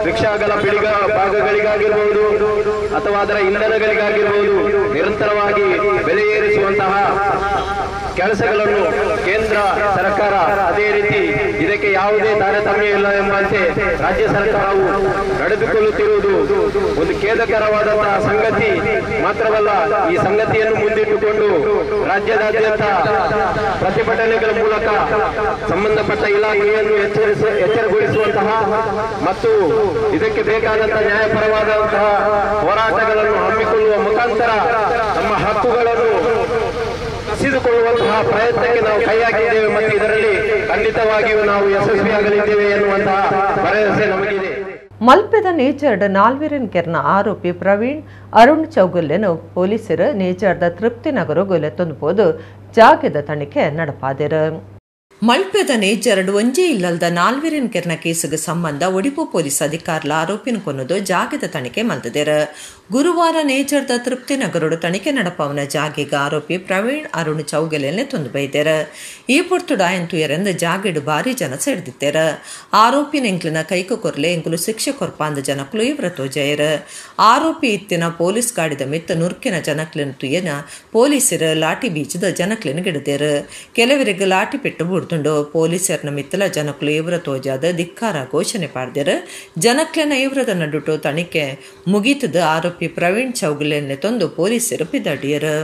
ರಿಕ್ಷಾಗಳ ಬಿಡಿಗ ಭಾಗಗಳಿಗಾಗಿರ್ಬೋದು ಅಥವಾ ಅದರ ಇಂಧನಗಳಿಗಾಗಿರ್ಬೋದು ನಿರಂತರವಾಗಿ ಬೆಲೆ ಏರಿಸುವಂತಹ ಕೆಲಸಗಳನ್ನು ಕೇಂದ್ರ ಸರ್ಕಾರ, ಅದೇ ರೀತಿ ಇದಕ್ಕೆ ಯಾವುದೇ ತಾರತಮ್ಯ ಇಲ್ಲ ಎಂಬಂತೆ ರಾಜ್ಯ ಸರ್ಕಾರವು ನಡೆದುಕೊಳ್ಳುತ್ತಿರುವುದು ಒಂದು ಖೇದಕರವಾದಂತಹ ಸಂಗತಿ. ಮಾತ್ರವಲ್ಲ, ಈ ಸಂಗತಿಯನ್ನು ಮುಂದಿಟ್ಟುಕೊಂಡು ರಾಜ್ಯದಾದ್ಯಂತ ಪ್ರತಿಭಟನೆಗಳ ಮೂಲಕ ಸಂಬಂಧಪಟ್ಟ ಇಲಾಖೆಯನ್ನು ಎಚ್ಚರಗೊಳಿಸುವಂತಹ ಮತ್ತು ಇದಕ್ಕೆ ಬೇಕಾದಂತಹ ನ್ಯಾಯಪರವಾದಂತಹ ಹೋರಾಟಗಳನ್ನು ಹಮ್ಮಿಕೊಳ್ಳುವ ಮುಖಾಂತರ ನಮ್ಮ ಹಕ್ಕುಗಳನ್ನು ಕಸಿದುಕೊಳ್ಳುವಂತಹ ಪ್ರಯತ್ನಕ್ಕೆ ನಾವು ಕೈ ಹಾಕಿದ್ದೇವೆ ಮತ್ತು ಇದರಲ್ಲಿ ಖಂಡಿತವಾಗಿಯೂ ನಾವು ಯಶಸ್ವಿಯಾಗಲಿದ್ದೇವೆ ಎನ್ನುವಂತಹ ಭರವಸೆ ನಮಗಿದೆ. ಮಲ್ಪೆದ ನೇಚರ್ಡ್ ನಾಲ್ವೆರನ್ ಕೆರ್ನ ಆರೋಪಿ ಪ್ರವೀಣ್ ಅರುಣ್ ಚೌಗುಲ್ಲೆನು ಪೊಲೀಸರು ನೇಚರ್ದ ತೃಪ್ತಿ ನಗರಗು ಲೆತ್ತೊಂದು ಜಾಗೆದ ತನಿಖೆ ನಡಪಾದೆರು. ಮಲ್ಪೆದ ನೇಜರ್ಡ್ ಒಂಜೇ ಇಲ್ಲಲ್ದ ನಾಲ್ವೆರಿನ್ ಕೆರ್ನ ಕೇಸುಗೆ ಸಂಬಂಧ ಒಡಿಪು ಪೊಲೀಸ್ ಅಧಿಕಾರಿಲ ಆರೋಪಿನ ಕೊನ್ನದು ಜಾಗೆದ ತನಿಖೆ ಮಲ್ತದೆರು. ಗುರುವಾರ ನೇಜರ್ದ ತೃಪ್ತಿ ನಗರೋಡು ತನಿಖೆ ನಡಪವನ ಜಾಗೆಗೆ ಆರೋಪಿ ಪ್ರವೀಣ್ ಅರುಣ್ ಚೌಗೆಲೆನೆ ತೊಂದು ಬೈದೆರು. ಈ ಪೊರ್ತುಡು ಆಯನ್ ಜಾಗೆಡು ಭಾರಿ ಜನ ಸೆಡ್ದಿತ್ತೆರು. ಆರೋಪಿನ ಎಂಕ್ಲಿನ ಕೈಕು ಕೊರ್ಲೆ ಎಂಕುಲು ಶಿಕ್ಷೆ ಕೊರ್ಪಾಂದ ಜನಕ್ಲು ಇವರ ತೋಜಯರು. ಆರೋಪಿ ಇತ್ತಿನ ಪೊಲೀಸ್ ಗಾಡಿದ ಮಿತ್ತ ನುರ್ಕಿನ ಜನಕ್ಲಿನ ತುಯನ ಪೊಲೀಸರು ಲಾಠಿ ಬೀಚದ ಜನಕ್ಲಿನ ಗಿಡದೇರು. ಕೆಲವರಿಗೆ ಲಾಠಿ ಪೆಟ್ಟು ಬುಡ್ದುಂಡು. ಪೊಲೀಸರ್ನ ಮಿತ್ತಲ ಜನಕ್ಲು ಇವರ ತೋಜಾದ ಧಿಕ್ಕಾರ ಘೋಷಣೆ ಪಾಡ್ದೆರು. ಜನಕ್ಲೆನ ಇವರದ ನಡುಟು ತನಿಖೆ ಮುಗೀತದ ಆರೋಪಿ ಪ್ರವೀಣ್ ಚೌಗುಲೆನ್ನೆ ತಂದು ಪೊಲೀಸರು ಪಿದಡಿಯರು.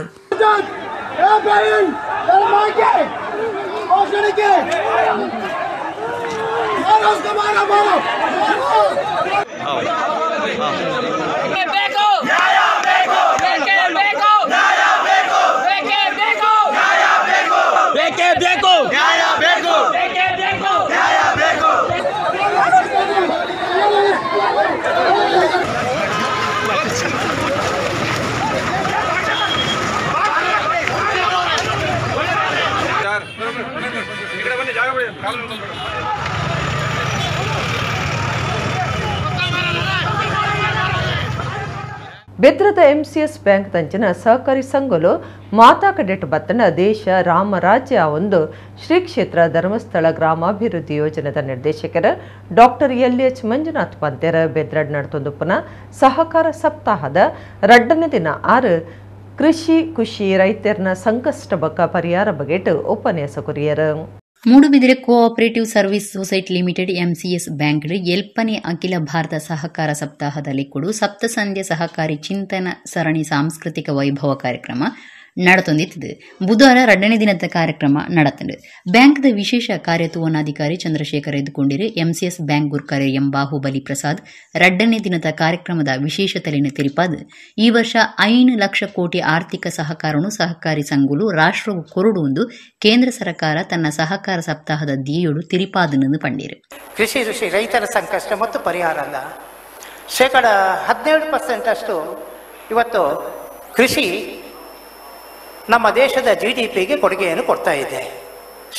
ಬೆದ್ರದ ಎಂಸಿಎಸ್ ಬ್ಯಾಂಕ್ ತಂಚಿನ ಸಹಕಾರಿ ಸಂಘಲು ಮಾತಾ ಕಡೆಟ್ ಬತ್ತನ ದೇಶ ರಾಮರಾಜ್ಯ ಒಂದು ಶ್ರೀ ಕ್ಷೇತ್ರ ಧರ್ಮಸ್ಥಳ ಗ್ರಾಮಾಭಿವೃದ್ಧಿ ಯೋಜನೆದ ನಿರ್ದೇಶಕರ doctor L H Manjunath ಪಂತೆರ ಬೆದ್ರಡ್ ನಡತೊಂದುಪ್ಪನ ಸಹಕಾರ ಸಪ್ತಾಹದ ರಡ್ಡನೇ ದಿನ 6 ಕೃಷಿ ಖುಷಿ ರೈತರನ ಸಂಕಷ್ಟ ಬಕ್ಕ ಪರಿಹಾರ ಬಗೆಟ್ ಉಪನ್ಯಾಸ courier. Moodbidri cooperative service society limited MCS bank ಎಲ್ಪನೆ ಅಖಿಲ ಭಾರತ ಸಹಕಾರ ಸಪ್ತಾಹದಲ್ಲಿ ಕೊಡು ಸಪ್ತಸಂಧ್ಯೆ ಸಹಕಾರಿ ಚಿಂತನ ಸರಣಿ ಸಾಂಸ್ಕೃತಿಕ ವೈಭವ ಕಾರ್ಯಕ್ರಮ நடத்தொந்தித்தது. ಬುಧವಾರ ಎರಡನೇ ದಿನದ ಕಾರ್ಯಕ್ರಮ நடத்தண்டு. ಬ್ಯಾಂಕ್ದ ವಿಶೇಷ ಕಾರ್ಯತುವನಾಧಿಕಾರಿ ಚಂದ್ರಶೇಖರ್ ಎದ್ದುಕೊಂಡಿರು. ಎಂಸಿಎಸ್ ಬ್ಯಾಂಕ್ ಗುರ್ಕಾರೆ ಎಂ ಬಾಹುಬಲಿ ಪ್ರಸಾದ್ ಎರಡನೇ ದಿನದ ಕಾರ್ಯಕ್ರಮದ ವಿಶೇಷತೆಯನ್ನು ತಿಳಿಪಾದ ಈ ವರ್ಷ 5 ಲಕ್ಷ ಕೋಟಿ ಆರ್ಥಿಕ ಸಹಕಾರವನ್ನು ಸಹಕಾರಿ ಸಂಘಗಳು ರಾಷ್ಟ್ರವು ಕೊರಡು ಕೇಂದ್ರ ಸರ್ಕಾರ ತನ್ನ ಸಹಕಾರ ಸಪ್ತಾಹದ ಧ್ಯೇಯೋಡು ತಿರಿಪಾದನನ್ನು ಪಂಡಿರು. ಕೃಷಿ ಋಷಿ ರೈತರ ಸಂಕಷ್ಟ ಮತ್ತು ಪರಿಹಾರ ಅಲ್ಲ, 17% ಅಷ್ಟು ಇವತ್ತು ಕೃಷಿ ನಮ್ಮ ದೇಶದ GDPಗೆ ಕೊಡುಗೆಯನ್ನು ಕೊಡ್ತಾ ಇದೆ.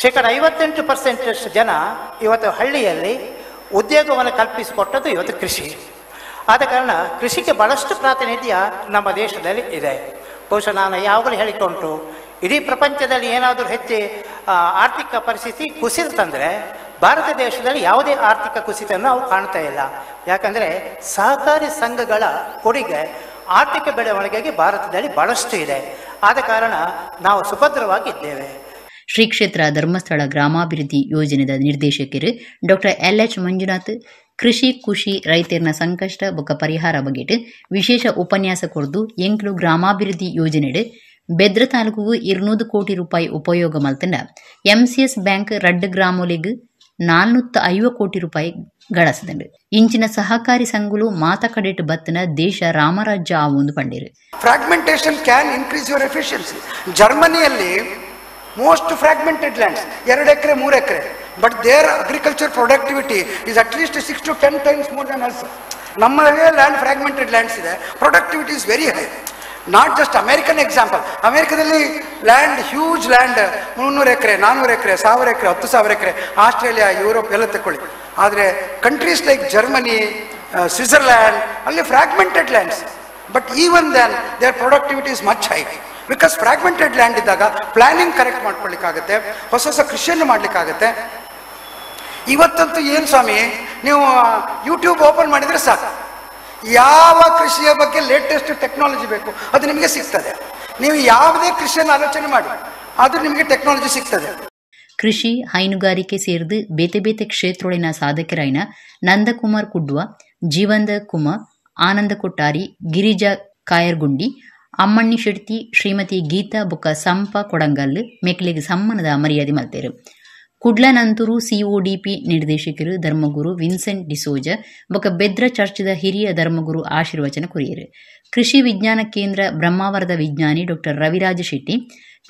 58% ಜನ ಇವತ್ತು ಹಳ್ಳಿಯಲ್ಲಿ ಉದ್ಯೋಗವನ್ನು ಕಲ್ಪಿಸಿಕೊಟ್ಟದ್ದು ಇವತ್ತು ಕೃಷಿ. ಆದ ಕಾರಣ ಕೃಷಿಗೆ ಭಾಳಷ್ಟು ಪ್ರಾತಿನಿಧ್ಯ ನಮ್ಮ ದೇಶದಲ್ಲಿ ಇದೆ. ಬಹುಶಃ ನಾನು ಯಾವಾಗಲೂ ಹೇಳಿಕೊಂಡು, ಇಡೀ ಪ್ರಪಂಚದಲ್ಲಿ ಏನಾದರೂ ಹೆಚ್ಚು ಆರ್ಥಿಕ ಪರಿಸ್ಥಿತಿ ಕುಸಿತಂದರೆ ಭಾರತ ದೇಶದಲ್ಲಿ ಯಾವುದೇ ಆರ್ಥಿಕ ಕುಸಿತವನ್ನು ನಾವು ಕಾಣ್ತಾ ಇಲ್ಲ. ಯಾಕಂದರೆ ಸಹಕಾರಿ ಸಂಘಗಳ ಕೊಡುಗೆ ಆರ್ಥಿಕ ಬೆಳವಣಿಗೆಗೆ ಭಾರತದಲ್ಲಿ ಭಾಳಷ್ಟು ಇದೆ. ಆದ ಕಾರಣ ನಾವು ಸುಭದ್ರವಾಗಿ ಇದ್ದೇವೆ. ಶ್ರೀ ಕ್ಷೇತ್ರ ಧರ್ಮಸ್ಥಳ ಗ್ರಾಮಾಭಿವೃದ್ಧಿ ಯೋಜನೆದ ನಿರ್ದೇಶಕರು ಡಾಕ್ಟರ್ ಎಲ್.ಎಚ್. ಮಂಜುನಾಥ್ ಕೃಷಿ ಖುಷಿ ರೈತರ್ನ ಸಂಕಷ್ಟ ಬೊಕ್ಕ ಪರಿಹಾರ ಬಗೆಟ್ ವಿಶೇಷ ಉಪನ್ಯಾಸ ಕೊರ್ದು ಎಂಕ್ಲು ಗ್ರಾಮಾಭಿವೃದ್ಧಿ ಯೋಜನೆಡ್ ಬೆದ್ರ ತಾಲೂಕುಗು 200 ಕೋಟಿ ರೂಪಾಯಿ ಉಪಯೋಗ ಮಲ್ತಂಡ ಎಂಸಿಎಸ್ ಬ್ಯಾಂಕ್ ರಡ್ಡು ಗ್ರಾಮೊಲೆಗ್ 450 ಕೋಟಿ ರೂಪಾಯಿ ಗಳಸದಂಡು. ಇಂಚಿನ ಸಹಕಾರಿ ಸಂಘಗಳು ಮಾತ ಕಡೆಟ್ ಬತ್ತನ ದೇಶ ರಾಮರಾಜ್ಯ ಆವೊಂದು ಪಂಡಿರು. Fragmentation can increase your efficiency. ಜರ್ಮನಿಯಲ್ಲಿ most fragmented lands 2 acre 3 acre, but their agriculture productivity is at least 6 to 10 times more than us. ನಮ್ಮಲ್ಲೇ ಲ್ಯಾಂಡ್ ಫ್ರಾಗ್ಮೆಂಟೆಡ್ ಲ್ಯಾಂಡ್ಸ್ ಇದೆ, productivity is very high. Not just American example. ಅಮೇರಿಕಾದಲ್ಲಿ land huge land, 300 acre 400 acre 1000 acre 10,000 acre, Australia Europe ಎಲ್ಲ ತಗೊಳ್ಳಿ. ಆದರೆ countries like Germany, Switzerland ಅಲ್ಲಿ fragmented lands, but even then their productivity is much high. Because fragmented land ಇದ್ದಾಗ planning correct ಮಾಡ್ಕೊಳ್ಳಿಕ್ಕಾಗತ್ತೆ, ಹೊಸ ಹೊಸ ಕೃಷಿಯನ್ನು ಮಾಡಲಿಕ್ಕಾಗತ್ತೆ. ಇವತ್ತಂತೂ ಏನು ಸ್ವಾಮಿ, ನೀವು ಯೂಟ್ಯೂಬ್ ಓಪನ್ ಮಾಡಿದರೆ ಸಾಕು, ಯಾವ ಕೃಷಿಯ ಬಗ್ಗೆ ಲೇಟೆಸ್ಟ್ ಟೆಕ್ನಾಲಜಿ ಬೇಕು ಅದು ನಿಮಗೆ ಸಿಗ್ತದೆ. ನೀವು ಯಾವುದೇ ಕೃಷಿಯನ್ನು ಆಲೋಚನೆ ಮಾಡಿ ಆದರೂ ನಿಮಗೆ ಟೆಕ್ನಾಲಜಿ ಸಿಗ್ತದೆ. ಕೃಷಿ ಹೈನುಗಾರಿಕೆ ಸೇರಿದು ಬೇತೆ ಬೇತೆ ಕ್ಷೇತ್ರೊಳಿನ ಸಾಧಕರಾಯಿನ ನಂದಕುಮಾರ್ ಕುಡ್ವ, ಜೀವಂದ ಕುಮಾರ್, ಆನಂದ ಕೊಟ್ಟಾರಿ, ಗಿರಿಜಾ ಕಾಯರ್ಗುಂಡಿ, ಅಮ್ಮಣ್ಣಿ ಶೆಟ್ಟಿ, ಶ್ರೀಮತಿ ಗೀತಾ ಬೊಕ್ಕ ಸಂಪ ಕೊಡಂಗಲ್ ಮೆಕ್ಲೆಗ್ ಸಮ್ಮನದ ಮರ್ಯಾದೆ ಮಲ್ತೇರು. ಕುಡ್ಲ ನಂತೂರು ಸಿಒಡಿಪಿ ನಿರ್ದೇಶಕರು ಧರ್ಮಗುರು ವಿನ್ಸೆಂಟ್ ಡಿಸೋಜ ಬೊಕ್ಕ ಬೆದ್ರ ಚರ್ಚದ ಹಿರಿಯ ಧರ್ಮಗುರು ಆಶೀರ್ವಚನ ಕೊರಿಯರು. ಕೃಷಿ ವಿಜ್ಞಾನ ಕೇಂದ್ರ ಬ್ರಹ್ಮಾವರದ ವಿಜ್ಞಾನಿ ಡಾಕ್ಟರ್ ರವಿರಾಜ ಶೆಟ್ಟಿ,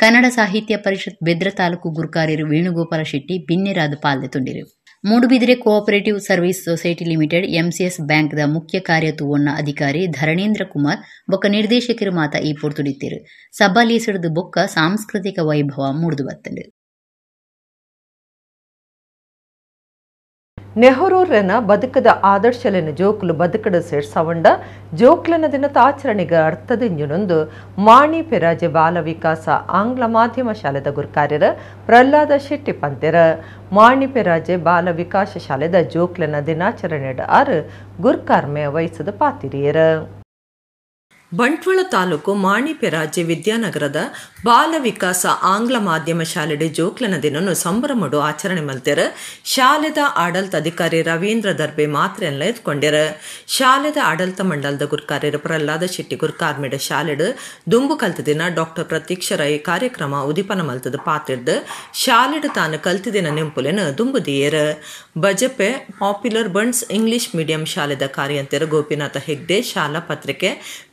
ಕನ್ನಡ ಸಾಹಿತ್ಯ ಪರಿಷತ್ ಬೆದ್ರ ತಾಲೂಕು ಗುರುಕಾರ್ಯರು Venugopala Shetty ಬಿನ್ನೆರಾದ ಪಾಲ್ದೆ ತುಂಡಿರು. Moodbidri cooperative service society limited MCS ಬ್ಯಾಂಕ್ದ ಮುಖ್ಯ ಕಾರ್ಯತುವೊನ್ನ ಅಧಿಕಾರಿ ಧರಣೇಂದ್ರ ಕುಮಾರ್ ಬೊಕ್ಕ ನಿರ್ದೇಶಕರು ಮಾತ ಈ ಪೊರ್ತುಡಿತ್ತಿರು. ಸಭಾಲೀಸಿಡ್ದು ಬೊಕ್ಕ ಸಾಂಸ್ಕೃತಿಕ ವೈಭವ ಮೂಡ್ದು ಬತ್ತಂಡು. ನೆಹರೂರನ ಬದುಕದ ಆದರ್ಶಲೆನ ಜೋಕುಲು ಬದುಕಡ ಸೇರ್ಸವಂಡ ಜೋಕ್ಲನ ದಿನದ ಆಚರಣೆಗೆ ಅರ್ಥದಿಂಜುನೊಂದು ಮಾಣಿ ಪೆರಾಜೆ ಬಾಲ ವಿಕಾಸ ಆಂಗ್ಲ ಮಾಧ್ಯಮ ಶಾಲೆದ ಗುರುಕಾರ್ಯರ ಪ್ರಹ್ಲಾದ ಶೆಟ್ಟಿ ಪಂತೆರ. ಮಾಣಿ ಪೆರಾಜೆ ಬಾಲ ವಿಕಾಸ ಶಾಲೆದ ಜೋಕ್ಲನ ದಿನಾಚರಣೆ ಆರು ಗುರ್ಕಾರ್ಮೆ ವಹಿಸದ ಪಾತಿರಿಯರ. ಬಂಟ್ವಾಳ ತಾಲೂಕು ಮಾಣಿ ಪೆರಾಜೆ ವಿದ್ಯಾನಗರದ ಬಾಲ ವಿಕಾಸ ಆಂಗ್ಲ ಮಾಧ್ಯಮ ಶಾಲೆಡೆ ಜೋಕ್ಲನ ದಿನವನ್ನು ಸಂಭ್ರಮಡು ಆಚರಣೆ ಮಲ್ತೆರ. ಶಾಲೆದ ಆಡಳಿತ ಅಧಿಕಾರಿ ರವೀಂದ್ರ ದರ್ಬೆ ಮಾತ್ರೆಲ್ಲ ಎತ್ಕೊಂಡೆರ. ಶಾಲೆದ ಆಡಳಿತ ಮಂಡಲದ ಗುರ್ಕಾರ್ಯರು ಪ್ರಹ್ಲಾದ ಶೆಟ್ಟಿ ಗುರ್ಕಾರ್ಮೆಡ ಶಾಲೆಡು ದುಂಬು ಕಲ್ತ ದಿನ ಡಾಕ್ಟರ್ ಪ್ರತೀಕ್ಷ ರೈ ಕಾರ್ಯಕ್ರಮ ಉದಿಪನ ಮಲ್ತದ ಪಾತಿರ್ದು ಶಾಲೆಡು ತಾನು ಕಲ್ತಿದಿನ ನೆಂಪುಲೆನು ದುಂಬುದಿಯೇರ. Bajpe popular Bunts English medium ಶಾಲೆದ ಕಾರ್ಯಂತೆರ ಗೋಪಿನಾಥ ಹೆಗ್ಡೆ ಶಾಲಾ ಪತ್ರಿಕೆ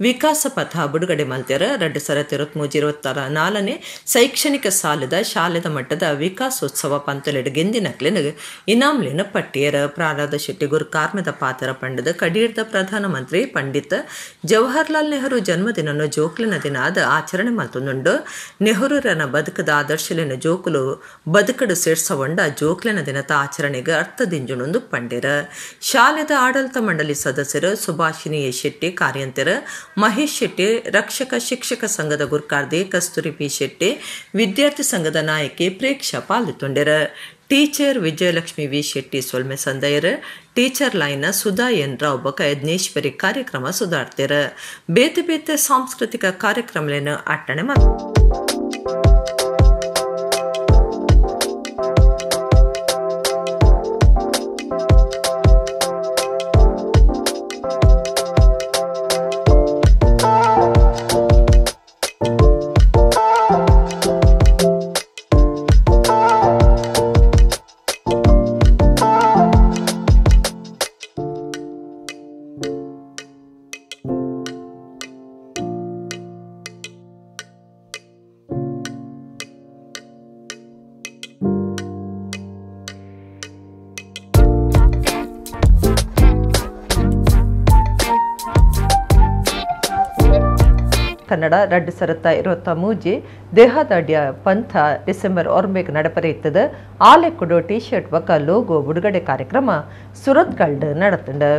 ವಿಕಾಸ ಪಥ ಬಿಡುಗಡೆ ಮಲ್ತೆರ. 2023-24 ಶೈಕ್ಷಣಿಕ ಸಾಲದ ಶಾಲೆದ ಮಟ್ಟದ ವಿಕಾಸೋತ್ಸವ ಪಂತಲೆಡ್ ಗೆಂದಿನಕ್ಲೆನ ಇನಾಮ್ಲೇನ ಪಟ್ಟಿಯರ. ಪ್ರಹ್ಲಾದ ಶೆಟ್ಟಿ ಗುರು ಕಾರ್ಮೆದ ಪಾತ್ರ ಪಂಡದ ಕಡೀರ್ದ ಪ್ರಧಾನಮಂತ್ರಿ ಪಂಡಿತ್ ಜವಾಹರ್ಲಾಲ್ ನೆಹರು ಜನ್ಮದಿನನ್ನು ಜೋಕ್ಲಿನ ದಿನ ಆದ ಆಚರಣೆ ಮಲ್ತೊಂದುಂಡು. ನೆಹರೂರನ ಬದುಕದ ಆದರ್ಶಲೇನ ಜೋಕುಲು ಬದುಕಡು ಸೇರ್ಸವಂಡ ಜೋಕ್ಲಿನ ದಿನದ ಆಚರಣೆಗೆ ಅರ್ಥದಿಂಜುನೊಂದು ಪಂಡಿರ. ಶಾಲೆದ ಆಡಳಿತ ಮಂಡಳಿ ಸದಸ್ಯರು ಸುಭಾಷಿಣಿ ಶೆಟ್ಟಿ, ಕಾರ್ಯಂತರ ಮಹೇಶ್ ಶೆಟ್ಟಿ, ರಕ್ಷಕ ಶಿಕ್ಷಕ ಸಂಘದ ಗುರ್ಕಾರ್ದಿ ಕಸ್ತೂರಿ ಪಿ ಶೆಟ್ಟಿ, ವಿದ್ಯಾರ್ಥಿ ಸಂಘದ ನಾಯಕಿ ಪ್ರೇಕ್ಷಾ ಪಾಲ್ಗೊಂಡರು. ಟೀಚರ್ ವಿಜಯಲಕ್ಷ್ಮಿ ವಿ ಶೆಟ್ಟಿ ಸೊಲ್ಮೆ ಸಂದಯರ್, ಟೀಚರ್ ಲೈನ್ ಸುಧಾ ಎನ್ ರಾವ್ ಬೊಕ ಯಜ್ಞೇಶ್ವರಿ ಕಾರ್ಯಕ್ರಮ ಸುಧಾರ್ತಿರ. ಬೇತೆ ಬೇತೆ ಸಾಂಸ್ಕೃತಿಕ ಕಾರ್ಯಕ್ರಮಗಳನ್ನು ಅಟ್ಟಣೆ ಕನ್ನಡ 2023 ದೇಹದಾಢ್ಯ ಪಂಥ ಡಿಸೆಂಬರ್ 9 ನಡಪರೆ ಇತ್ತದ ಆಲೆಕ್ಕುಡು ಟಿ ಶರ್ಟ್ ಬೊಕ್ಕ ಲೋಗೋ ಬಿಡುಗಡೆ ಕಾರ್ಯಕ್ರಮ ಸುರತ್ಕಲ್ಡ್ ನಡತುಂಡು.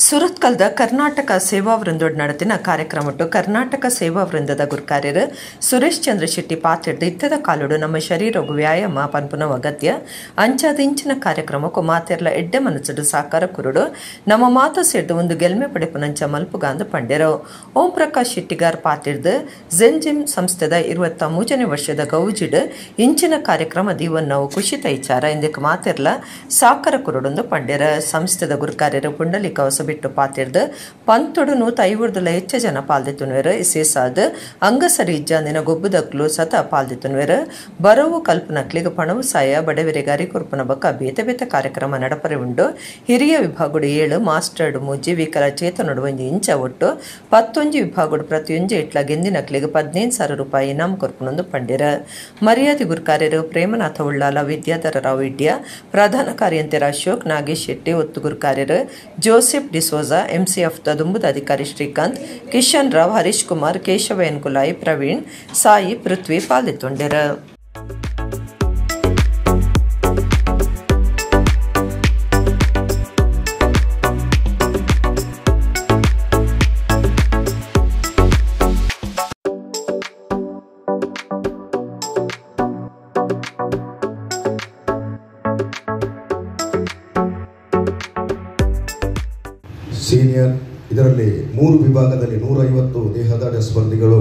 ಸುರತ್ಕಲ್ದ ಕರ್ನಾಟಕ ಸೇವಾ ವೃಂದೋಡ್ ನಡೆದಿನ ಕಾರ್ಯಕ್ರಮಟ್ಟು ಕರ್ನಾಟಕ ಸೇವಾ ವೃಂದದ ಗುರುಕಾರ್ಯರು ಸುರೇಶ್ ಚಂದ್ರ ಶೆಟ್ಟಿ ಪಾತಿಡ್ದು ಇತ್ತದ ಕಾಲುಡು ನಮ್ಮ ಶರೀರಗು ವ್ಯಾಯಾಮ ಪನ್ಪುನ ಅಗತ್ಯ ಅಂಚಾದ ಇಂಚಿನ ಕಾರ್ಯಕ್ರಮಕ್ಕೂ ಮಾತೆರ್ಲ ಎಡ್ಡೆ ಮನಸ್ಸುಡು ಸಾಕಾರ ಕುರುಡು ನಮ್ಮ ಮಾತು ಸೇರ್ದು ಒಂದು ಗೆಲ್ಮೆ ಪಡೆಪುನಂಚ ಮಲ್ಪುಗಾಂದು ಪಂಡೆರು. ಓಂ ಪ್ರಕಾಶ್ ಶೆಟ್ಟಿಗಾರ್ ಪಾತಿಡ್ದು ಜೆನ್ ಜಿಮ್ ಸಂಸ್ಥೆದ 23ನೇ ವರ್ಷದ ಗೌಜಿಡ್ ಇಂಚಿನ ಕಾರ್ಯಕ್ರಮ ದೀವನ್ನವು ಖುಷಿತ ವಿಚಾರ ಇಂದಕ್ಕೆ ಮಾತೆರ್ಲ ಸಾಕಾರ ಕುರುಡೊಂದು ಪಂಡೆರ. ಸಂಸ್ಥೆದ ಗುರುಕಾರ್ಯರು ಪುಂಡಲಿಕ ಬಿಟ್ಟು ಪಾತಿರ್ದು ಪಂತೊಡು 150 ಹೆಚ್ಚ ಜನ ಪಾಲ್ದಿತ್ತುನ್ವೆರ್. ಇಸೇಸಾದ ಅಂಗಸರಿ ಇಜ್ಜಾಂದಿನ ಗೊಬ್ಬುದಕ್ಲು ಸತ ಪಾಲ್ದಿತ್ತುನ್ವೆರ್. ಬರವು ಕಲ್ಪನಕ್ಲಿಗೆ ಪಣವು ಸಾಯ ಬಡವರಿಗೆ ಅರಿಕೊರ್ಪುನ ಬಕ್ಕ ಬೇತೆ ಬೇತೆ ಕಾರ್ಯಕ್ರಮ ನಡಪರೆ ಉಂಡು. ಹಿರಿಯ ವಿಭಾಗಡು 7 ಮಾಸ್ಟರ್ಡ್ 3 ವಿಕಲಚೇತನೊಡು 1 ಇಂಚ ಒಟ್ಟು 11 ವಿಭಾಗಡು ಪ್ರತಿಯೊಂಜಿ ಇಟ್ಲ ಗೆಂದಿನಕ್ಲಿಗೆ 15,000 ರೂಪಾಯಿ ಇನಾಮ್ ಕೊರ್ಪುನೊಂದು ಪಂಡಿರ. ಮರ್ಯಾದೆ ಗುರುಕಾರ್ಯರು ಪ್ರೇಮನಾಥ ಉಳ್ಳಾಲ, ವಿದ್ಯಾಧರ ರಾವ್ ಇಡ್ಯ, ಪ್ರಧಾನ ಕಾರ್ಯಂತೆರ ಅಶೋಕ್ ನಾಗೇಶ್ ಶೆಟ್ಟಿ, ಒತ್ತು ಗುರುಕಾರ್ಯರು ಜೋಸೆಫ್ ಡಿಸೋಜಾ, ಎಂಸಿಎಫ್ ದುಂಬುದ ಅಧಿಕಾರಿ ಶ್ರೀಕಾಂತ್, ಕಿಶನ್ ರಾವ್, ಹರೀಶ್ ಕುಮಾರ್, ಕೇಶವ ಎನ್ ಕುಲಾಯಿ, ಪ್ರವೀಣ್, ಸಾಯಿ, ಪೃಥ್ವಿ ಪಾಲ್ಗೊಂಡರು. ಸೀನಿಯರ್ ಇದರಲ್ಲಿ 3 ವಿಭಾಗದಲ್ಲಿ 150 ದೇಹದಾಢ್ಯ ಸ್ಪರ್ಧಿಗಳು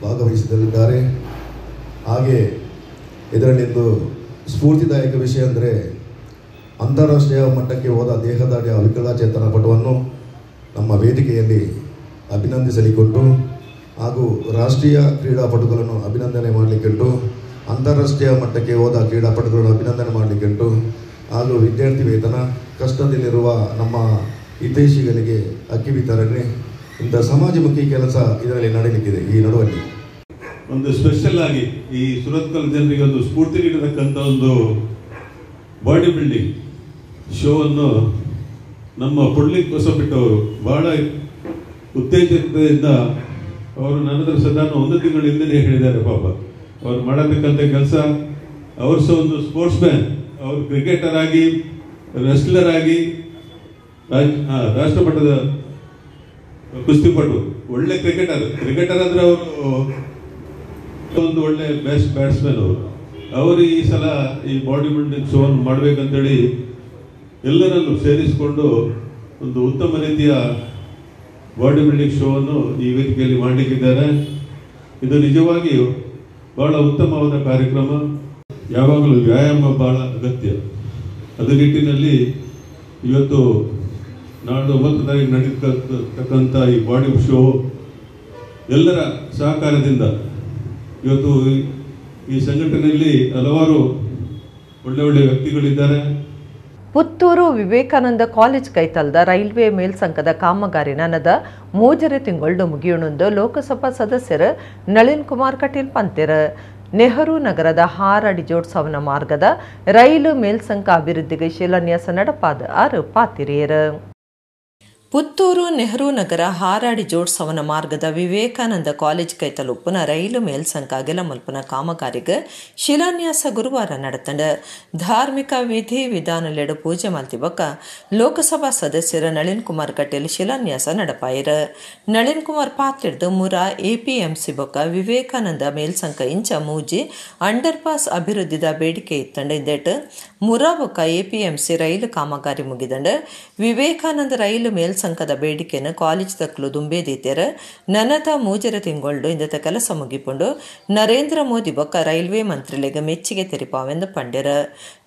ಭಾಗವಹಿಸಲಿದ್ದಾರೆ. ಹಾಗೆ ಇದರಲ್ಲಿಂದು ಸ್ಫೂರ್ತಿದಾಯಕ ವಿಷಯ ಅಂದರೆ ಅಂತಾರಾಷ್ಟ್ರೀಯ ಮಟ್ಟಕ್ಕೆ ಹೋದ ದೇಹದಾಢ್ಯ ವಿಕಲಚೇತನ ಪಟುವನ್ನು ನಮ್ಮ ವೇದಿಕೆಯಲ್ಲಿ ಅಭಿನಂದಿಸಲಿಕ್ಕುಂಟು ಹಾಗೂ ರಾಷ್ಟ್ರೀಯ ಕ್ರೀಡಾಪಟುಗಳನ್ನು ಅಭಿನಂದನೆ ಮಾಡಲಿಕ್ಕುಂಟು, ಅಂತಾರಾಷ್ಟ್ರೀಯ ಮಟ್ಟಕ್ಕೆ ಹೋದ ಕ್ರೀಡಾಪಟುಗಳನ್ನು ಅಭಿನಂದನೆ ಮಾಡಲಿಕ್ಕುಂಟು ಹಾಗೂ ವಿದ್ಯಾರ್ಥಿ ವೇತನ, ಕಷ್ಟದಲ್ಲಿರುವ ನಮ್ಮ ಹಿತೈಷಿಗಳಿಗೆ ಅಕ್ಕಿ ವಿತರಣೆ, ಇಂಥ ಸಮಾಜಮುಖಿ ಕೆಲಸ ಇದರಲ್ಲಿ ನಡೆಯಲಿಕ್ಕಿದೆ. ಈ ನಡುವಲ್ಲಿ ಒಂದು ಸ್ಪೆಷಲ್ ಆಗಿ ಈ ಸುರತ್ಕಲ್ ಜನರಿಗೆ ಒಂದು ಸ್ಫೂರ್ತಿ ನೀಡತಕ್ಕಂಥ ಒಂದು ಬಾಡಿ ಬಿಲ್ಡಿಂಗ್ ಶೋವನ್ನು ನಮ್ಮ ಪುಂಡ್ಲಿಕ್ ಹೊಸಬಿಟ್ಟವರು ಬಹಳ ಉತ್ತೇಜಕತೆಯಿಂದ ಅವರು ನನ್ನ ಹತ್ರ ಸದಾನು 1 ತಿಂಗಳ ಹಿಂದೆಯೇ ಹೇಳಿದ್ದಾರೆ. ಪಾಪ ಅವರು ಮಾಡತಕ್ಕಂಥ ಕೆಲಸ, ಅವರು ಸಹ ಒಂದು ಸ್ಪೋರ್ಟ್ಸ್ ಮ್ಯಾನ್, ಅವರು ಕ್ರಿಕೆಟರ್ ಆಗಿ, ರೆಸ್ಲರ್ ಆಗಿ, ರಾಷ್ಟ್ರಮಟ್ಟದ ಕುಸ್ತಿಪಟು, ಒಳ್ಳೆ ಕ್ರಿಕೆಟರ್. ಕ್ರಿಕೆಟರ್ ಅಂದ್ರೆ ಅವರು ಒಂದು ಒಳ್ಳೆ ಬೆಸ್ಟ್ ಬ್ಯಾಟ್ಸ್ಮನ್ ಅವರು. ಅವರು ಈ ಸಲ ಈ ಬಾಡಿ ಬಿಲ್ಡಿಂಗ್ ಶೋವನ್ನು ಮಾಡಬೇಕಂತೇಳಿ ಎಲ್ಲರಲ್ಲೂ ಸೇರಿಸಿಕೊಂಡು ಒಂದು ಉತ್ತಮ ರೀತಿಯ ಬಾಡಿ ಬಿಲ್ಡಿಂಗ್ ಶೋವನ್ನು ಈ ವೇದಿಕೆಯಲ್ಲಿ ಮಾಡಲಿಕ್ಕಿದ್ದಾರೆ. ಇದು ನಿಜವಾಗಿಯೂ ಬಹಳ ಉತ್ತಮವಾದ ಕಾರ್ಯಕ್ರಮ. ಯಾವಾಗಲೂ ವ್ಯಾಯಾಮ ಬಹಳ ಅಗತ್ಯ. ಅದೇ ನಿಟ್ಟಿನಲ್ಲಿ ಇವತ್ತು ನಾಡ್ದು 9 ತಾರೀಕು ನಡೀತಕ್ಕಂಥ ಈ ಬಾಡಿ ಶೋ ಎಲ್ಲರ ಸಹಕಾರದಿಂದ ಇವತ್ತು ಈ ಸಂಘಟನೆಯಲ್ಲಿ ಹಲವಾರು ಒಳ್ಳೆ ಒಳ್ಳೆ ವ್ಯಕ್ತಿಗಳಿದ್ದಾರೆ. ಪುತ್ತೂರು ವಿವೇಕಾನಂದ ಕಾಲೇಜ್ ಕೈತಲ್ದ ರೈಲ್ವೆ ಮೇಲ್ಸಂಕದ ಕಾಮಗಾರಿ ನನದ 3 ತಿಂಗಳು ಮುಗಿಯುಣಂದು ಲೋಕಸಭಾ ಸದಸ್ಯರು ನಳಿನ್ ಕುಮಾರ್ ಕಟೀಲ್ ಪಂತೆರು. ನೆಹರು ನಗರದ ಹಾರಾಡಿ ಜೋಡ್ಸವನ ಮಾರ್ಗದ ರೈಲು ಮೇಲ್ಸಂಕ ಅಭಿವೃದ್ಧಿಗೆ ಶಿಲಾನ್ಯಾಸ ನಡಪಾದ ಆರು ಪಾತಿರಿಯರು. ಪುತ್ತೂರು ನೆಹರು ನಗರ ಹಾರಾಡಿ ಜೋಡ್ಸವನ ಮಾರ್ಗದ ವಿವೇಕಾನಂದ ಕಾಲೇಜ್ ಕೈತಲುಪ್ಪುನ ರೈಲು ಮೇಲ್ಸಂಕ ಅಗೆಲಮಲ್ಪುನ ಕಾಮಗಾರಿಗೆ ಶಿಲಾನ್ಯಾಸ ಗುರುವಾರ ನಡೆತಂಡ. ಧಾರ್ಮಿಕ ವಿಧಿ ವಿಧಾನಲೆಡು ಪೂಜೆ ಮಲ್ತಿಬೊಕ್ಕ ಲೋಕಸಭಾ ಸದಸ್ಯರ ನಳಿನ್ ಕುಮಾರ್ ಕಟೀಲ್ ಶಿಲಾನ್ಯಾಸ ನಡಪಾಯಿರ. ನಳಿನ್ ಕುಮಾರ್ ಪಾತ್ರಿಡ್ದು ಮುರಾ ಎಪಿಎಂಸಿ ಬೊಕ್ಕ ವಿವೇಕಾನಂದ ಮೇಲ್ಸಂಕ ಇಂಚ ಮೂಜಿ ಅಂಡರ್ ಪಾಸ್ ಅಭಿವೃದ್ಧಿದ ಬೇಡಿಕೆ ಇತ್ತಂಡ. ಇಂದೇಟ್ ಮುರಾ ಬೊಕ್ಕ ಎಪಿಎಂಸಿ ರೈಲು ಕಾಮಗಾರಿ ಮುಗಿದಂಡ ವಿವೇಕಾನಂದ ರೈಲು ಮೇಲ್ ಸಂಕದ ಬೇಡಿಕೆಯನ್ನು ಕಾಲೇಜ್ ತಕ್ಕಲು ದುಂಬೇದೀತೆರ. ನನದ 3 ತಿಂಗಳು ಇಂದತ ಕೆಲಸ ಮುಗಿಪುಂಡು ನರೇಂದ್ರ ಮೋದಿ ಬೊಕ್ಕ ರೈಲ್ವೆ ಮಂತ್ರಿಲೆಗೆ ಮೆಚ್ಚಿಗೆ ತೆರಿಪಾವೆಂದು ಪಂಡೆರ.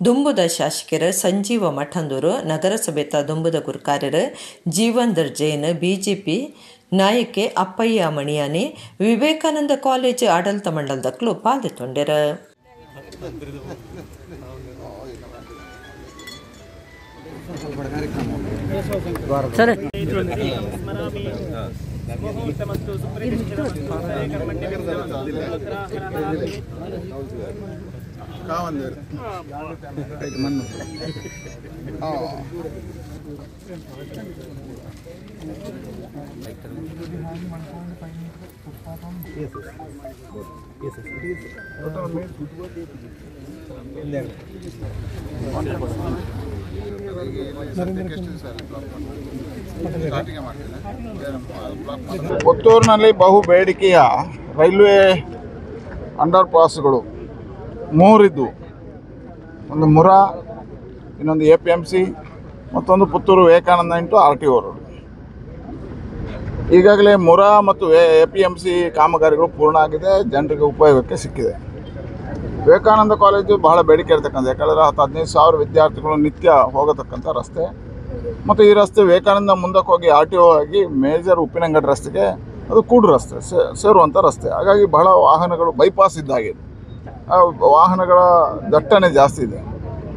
ದುಂಬುದ ಶಾಸಕರ ಸಂಜೀವ ಮಠಂದೂರು, ನಗರಸಭೆತ ದುಂಬುದ ಗುರುಕಾರ್ಯರು ಜೀವಂದರ್ ಜೈನ್, ಬಿಜೆಪಿ ನಾಯಕೆ ಅಪ್ಪಯ್ಯ ಮಣಿಯಾನಿ, ವಿವೇಕಾನಂದ ಕಾಲೇಜ್ ಆಡಳಿತ ಮಂಡಲದಕ್ಕಲು ಪಾಲ್ದೆತ್ತೊಂಡೆರ. ಸರಿ. ಪುತ್ತೂರಿನಲ್ಲಿ ಬಹು ಬೇಡಿಕೆಯ ರೈಲ್ವೆ ಅಂಡರ್ ಪಾಸ್ಗಳು ಮೂರಿದ್ದು, ಒಂದು ಮುರಾ, ಇನ್ನೊಂದು ಎ ಪಿ ಎಮ್ ಸಿ, ಮತ್ತೊಂದು Puttur Vivekananda into R T O road. ಈಗಾಗಲೇ ಮುರಾ ಮತ್ತು ಎ ಪಿ ಎಮ್ ಸಿ ಕಾಮಗಾರಿಗಳು ಪೂರ್ಣ ಆಗಿದೆ, ಜನರಿಗೆ ಉಪಯೋಗಕ್ಕೆ ಸಿಕ್ಕಿದೆ. ವಿವೇಕಾನಂದ ಕಾಲೇಜು ಬಹಳ ಬೇಡಿಕೆ ಇರತಕ್ಕಂಥ, ಯಾಕಂದರೆ 10-15 ಸಾವಿರ ವಿದ್ಯಾರ್ಥಿಗಳು ನಿತ್ಯ ಹೋಗತಕ್ಕಂಥ ರಸ್ತೆ. ಮತ್ತು ಈ ರಸ್ತೆ ವಿವೇಕಾನಂದ ಮುಂದಕ್ಕೆ ಹೋಗಿ ಆರ್ ಟಿ ಒ ಆಗಿ ಮೇಜರ್ ಉಪ್ಪಿನಂಗಡಿ ರಸ್ತೆಗೆ ಅದು ಕೂಡು ರಸ್ತೆ, ಸೇರುವಂಥ ರಸ್ತೆ. ಹಾಗಾಗಿ ಬಹಳ ವಾಹನಗಳು ಬೈಪಾಸ್ ಇದ್ದಾಗಿದೆ, ವಾಹನಗಳ ದಟ್ಟಣೆ ಜಾಸ್ತಿ ಇದೆ.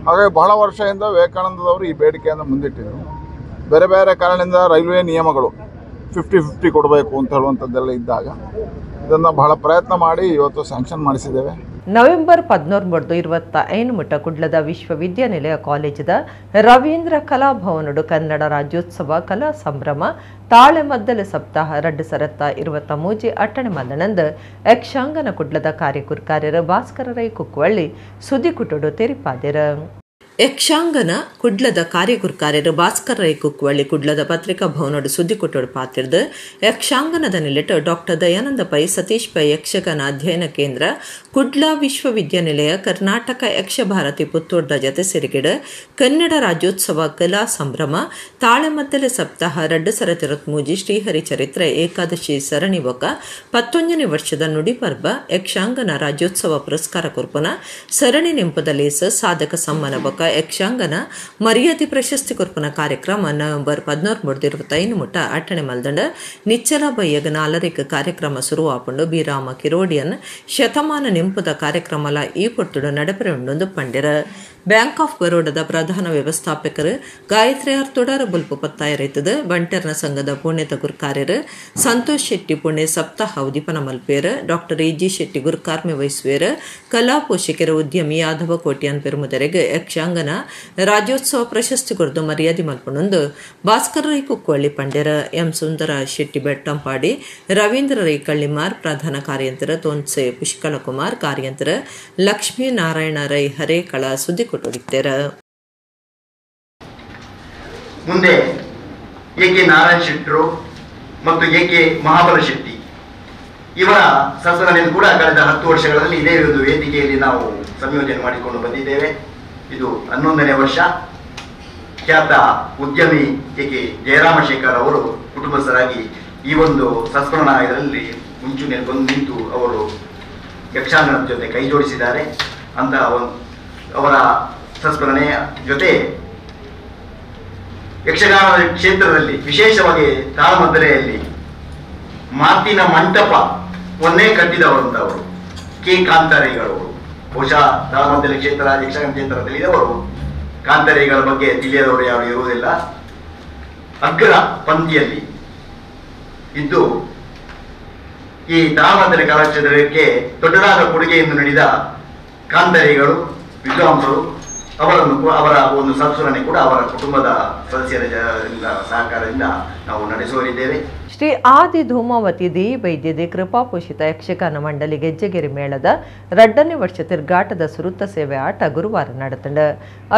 ಹಾಗಾಗಿ ಬಹಳ ವರ್ಷದಿಂದ ವಿವೇಕಾನಂದದವರು ಈ ಬೇಡಿಕೆಯನ್ನು ಮುಂದಿಟ್ಟಿದ್ದರು. ಬೇರೆ ಬೇರೆ ಕಾರಣದಿಂದ ರೈಲ್ವೆ ನಿಯಮಗಳು 50-50 ಕೊಡಬೇಕು ಅಂತ ಹೇಳುವಂಥದ್ದೆಲ್ಲ ಇದ್ದಾಗ ಇದನ್ನು ಬಹಳ ಪ್ರಯತ್ನ ಮಾಡಿ ಇವತ್ತು ಸ್ಯಾಂಕ್ಷನ್ ಮಾಡಿಸಿದ್ದೇವೆ. ನವೆಂಬರ್ 13 25 ಮುಟ್ಟ ಕುಡ್ಲದ ವಿಶ್ವವಿದ್ಯಾನಿಲಯ ಕಾಲೇಜದ ರವೀಂದ್ರ ಕಲಾಭವನಡು ಕನ್ನಡ ರಾಜ್ಯೋತ್ಸವ ಕಲಾ ಸಂಭ್ರಮ ತಾಳೆಮದ್ದಲೆ ಸಪ್ತಾಹ 2023 ಅಟ್ಟಣೆ ಮಲ್ಲನಂದ ಯಕ್ಷಾಂಗನ ಕುಡ್ಲದ ಕಾರ್ಯಕುರ್ಕಾರ್ಯರ ಭಾಸ್ಕರ ರೈ ಕುಕ್ಕುವಳ್ಳಿ ಸುದ್ದಿಕುಟುಡು ತೆರಿಪಾದೆರ. ಯಕ್ಷಾಂಗನ ಕುಡ್ಲದ ಕಾರ್ಯಕುರ್ಕಾರ್ಯರು ಭಾಸ್ಕರ ರೈ ಕುಕ್ಕುವಳ್ಳಿ ಕುಡ್ಲದ ಪತ್ರಿಕಾ ಭವನೋಡು ಸುದ್ದಿಕೊಟ್ಟೋಡು ಪಾತಿರ್ದು ಯಕ್ಷಾಂಗನದ ನಿಲೆಟ್ ಡಾಕ್ಟರ್ ದಯಾನಂದ ಪೈ ಸತೀಶ್ ಪೈ ಯಕ್ಷಗಾನ ಅಧ್ಯಯನ ಕೇಂದ್ರ ಕುಡ್ಲ ವಿಶ್ವವಿದ್ಯಾನಿಲಯ ಕರ್ನಾಟಕ ಯಕ್ಷಭಾರತಿ ಪುತ್ತೂರ್ದ ಜತೆ ಸೇರಿಗಿಡ ಕನ್ನಡ ರಾಜ್ಯೋತ್ಸವ ಕಲಾ ಸಂಭ್ರಮ ತಾಳೆಮದ್ದಲೆ ಸಪ್ತಾಹ 2023 ಶ್ರೀಹರಿ ಚರಿತ್ರೆ ಏಕಾದಶಿ ಸರಣಿ ಬೊಕ 19ನೇ ವರ್ಷದ ನುಡಿಪರ್ಬ ಯಕ್ಷಾಂಗನ ರಾಜ್ಯೋತ್ಸವ ಪುರಸ್ಕಾರ ಕೊರ್ಪುನ ಸರಣಿ ನೆಂಪುದಲೇಸ ಸಾಧಕ ಸಮ್ಮಾನ ಬೊಕ ಯಕ್ಷಾಂಗನ ಮರ್ಯಾದೆ ಪ್ರಶಸ್ತಿ ಕೊರ್ಪುನ ಕಾರ್ಯಕ್ರಮ ನವೆಂಬರ್ 13 25 ಮುಟ್ಟ ಅಟ್ಟಣೆ ಮಲ್ದಂಡ ನಿಚ್ಚಲ ಬಯ್ಯಗ 4 ಕಾರ್ಯಕ್ರಮ ಶುರುವಾಪುಂಡು. ಬಿರಾಮ ಕಿರೋಡಿಯನ್ ಶತಮಾನ ನೆಂಪುದ ಕಾರ್ಯಕ್ರಮಲ ಈ ಪೊರ್ತುಡು ನಡಪರೆ ಉಂಡೊಂದು ಪಂಡೆರ. ಬ್ಯಾಂಕ್ ಆಫ್ ಬರೋಡದ ಪ್ರಧಾನ ವ್ಯವಸ್ಥಾಪಕರು ಗಾಯತ್ರಿ ಆರ್ ತೊಡಾರ ಬುಲ್ಪು ಪತ್ತಾಯರೈತದ ಬಂಟರ್ನ ಸಂಘದ ಪುಣ್ಯತ ಗುರ್ಕಾರ್ಯರು ಸಂತೋಷ್ ಶೆಟ್ಟಿ ಪುಣೆ ಸಪ್ತಾಹ ಉದೀಪನ ಮಲ್ಪೇರ್, ಡಾಕ್ಟರ್ ಎ ಜಿ ಶೆಟ್ಟಿ ಗುರುಕಾರ್ಮೆ ವಹಿಸುವೇರ್, ಕಲಾ ಪೋಷಕರ ಉದ್ಯಮಿ ಯಾದವ ಕೋಟ್ಯಾನ್ ಪೆರುಮುದರೆಗೆ ಯಕ್ಷಾಂಗನ ರಾಜ್ಯೋತ್ಸವ ಪ್ರಶಸ್ತಿ ಕೊರದು ಮರ್ಯಾದೆ ಮಲ್ಪುನೊಂದು ಭಾಸ್ಕರ ರೈ ಕುಕ್ಕುವಳ್ಳಿ ಪಂಡ್ಯರ, ಎಂ ಸುಂದರ ಶೆಟ್ಟಿ ಬೆಟ್ಟಂಪಾಡಿ, ರವೀಂದ್ರ ರೈ ಕಳ್ಳಿಮಾರ್ ಪ್ರಧಾನ ಕಾರ್ಯಂತರ ತೋನ್ಸೆ ಪುಷ್ಕಳಕುಮಾರ್ ಕಾರ್ಯಂತರ ಲಕ್ಷ್ಮೀನಾರಾಯಣ ರೈ ಹರೇಕಳ ಸುದ್ದಿ ಕೊಟ್ಟುತ್ತಾರೆ. ಮುಂದೆ ಎ ಕೆ ನಾರಾಯಣ ಶೆಟ್ಟರು ಮತ್ತು ಎ ಕೆ ಮಹಾಬಲ ಶೆಟ್ಟಿ ಇವರ ಸಂಸದನೆಯನ್ನು ಕೂಡ ಕಳೆದ 10 ವರ್ಷಗಳಲ್ಲಿ ಇದೇ ಒಂದು ವೇದಿಕೆಯಲ್ಲಿ ನಾವು ಸಂಯೋಜನೆ ಮಾಡಿಕೊಂಡು ಬಂದಿದ್ದೇವೆ. ಇದು 11ನೇ ವರ್ಷ. ಖ್ಯಾತ ಉದ್ಯಮಿ ಎ ಕೆ ಜಯರಾಮಶೇಖರ್ ಅವರು ಕುಟುಂಬಸ್ಥರಾಗಿ ಈ ಒಂದು ಸಂಸ್ಮರಣ ಇದರಲ್ಲಿ ಮುಂಚೂಣಿಯಲ್ಲಿ ಬಂದು ನಿಂತು ಅವರು ಯಕ್ಷಗಾನದ ಜೊತೆ ಕೈ ಜೋಡಿಸಿದ್ದಾರೆ. ಅಂತಹ ಒಂದು ಅವರ ಸಂಸ್ಮರಣೆಯ ಜೊತೆ ಯಕ್ಷಗಾನದ ಕ್ಷೇತ್ರದಲ್ಲಿ ವಿಶೇಷವಾಗಿ ತಾಳಮದ್ದಲೆಯಲ್ಲಿ ಮಾತಿನ ಮಂಟಪವನ್ನೇ ಕಟ್ಟಿದವರಂತವರು ಕೆ ಕಾಂತಾರೇಗಳವರು. ಬಹುಶಃ ತಾಳಮದ್ದಲೆ ಕ್ಷೇತ್ರ, ಯಕ್ಷಗಾನ ಕ್ಷೇತ್ರದಲ್ಲಿ ಇದ್ದವರು ಕಾಂತಾರೇಗಳ ಬಗ್ಗೆ ತಿಳಿಯದವರು ಯಾರು ಇರುವುದಿಲ್ಲ. ಅಗ್ರ ಪಂಕ್ತಿಯಲ್ಲಿ ಇದ್ದು ಈ ತಾಳಮದ್ದಲೆ ಕಲಾಕ್ಷೇತ್ರಕ್ಕೆ ದೊಡ್ಡದಾದ ಕೊಡುಗೆಯನ್ನು ನೀಡಿದ ಕಾಂತಾರೇಗಳು ವಿದ್ವಾಂಸರು ಅವರನ್ನು ಅವರ ಒಂದು ಸಂಸ್ಮರಣೆ ಕೂಡ ಅವರ ಕುಟುಂಬದ ಸದಸ್ಯರ ಸಹಕಾರದಿಂದ ನಾವು ನಡೆಸುವರಿದ್ದೇವೆ. ಶ್ರೀ ಆದಿ ಧೂಮಾವತಿ ದೇವಿ ವೈದ್ಯದಿ ಕೃಪಾಪೋಷಿತ ಯಕ್ಷಗಾನ ಮಂಡಳಿ ಗೆಜ್ಜೆಗಿರಿ ಮೇಳದ 2ನೇ ವರ್ಷ ತಿರ್ಗಾಟದ ಸುರುತ್ತ ಸೇವೆ ಆಟ ಗುರುವಾರ ನಡೆತಂಡ.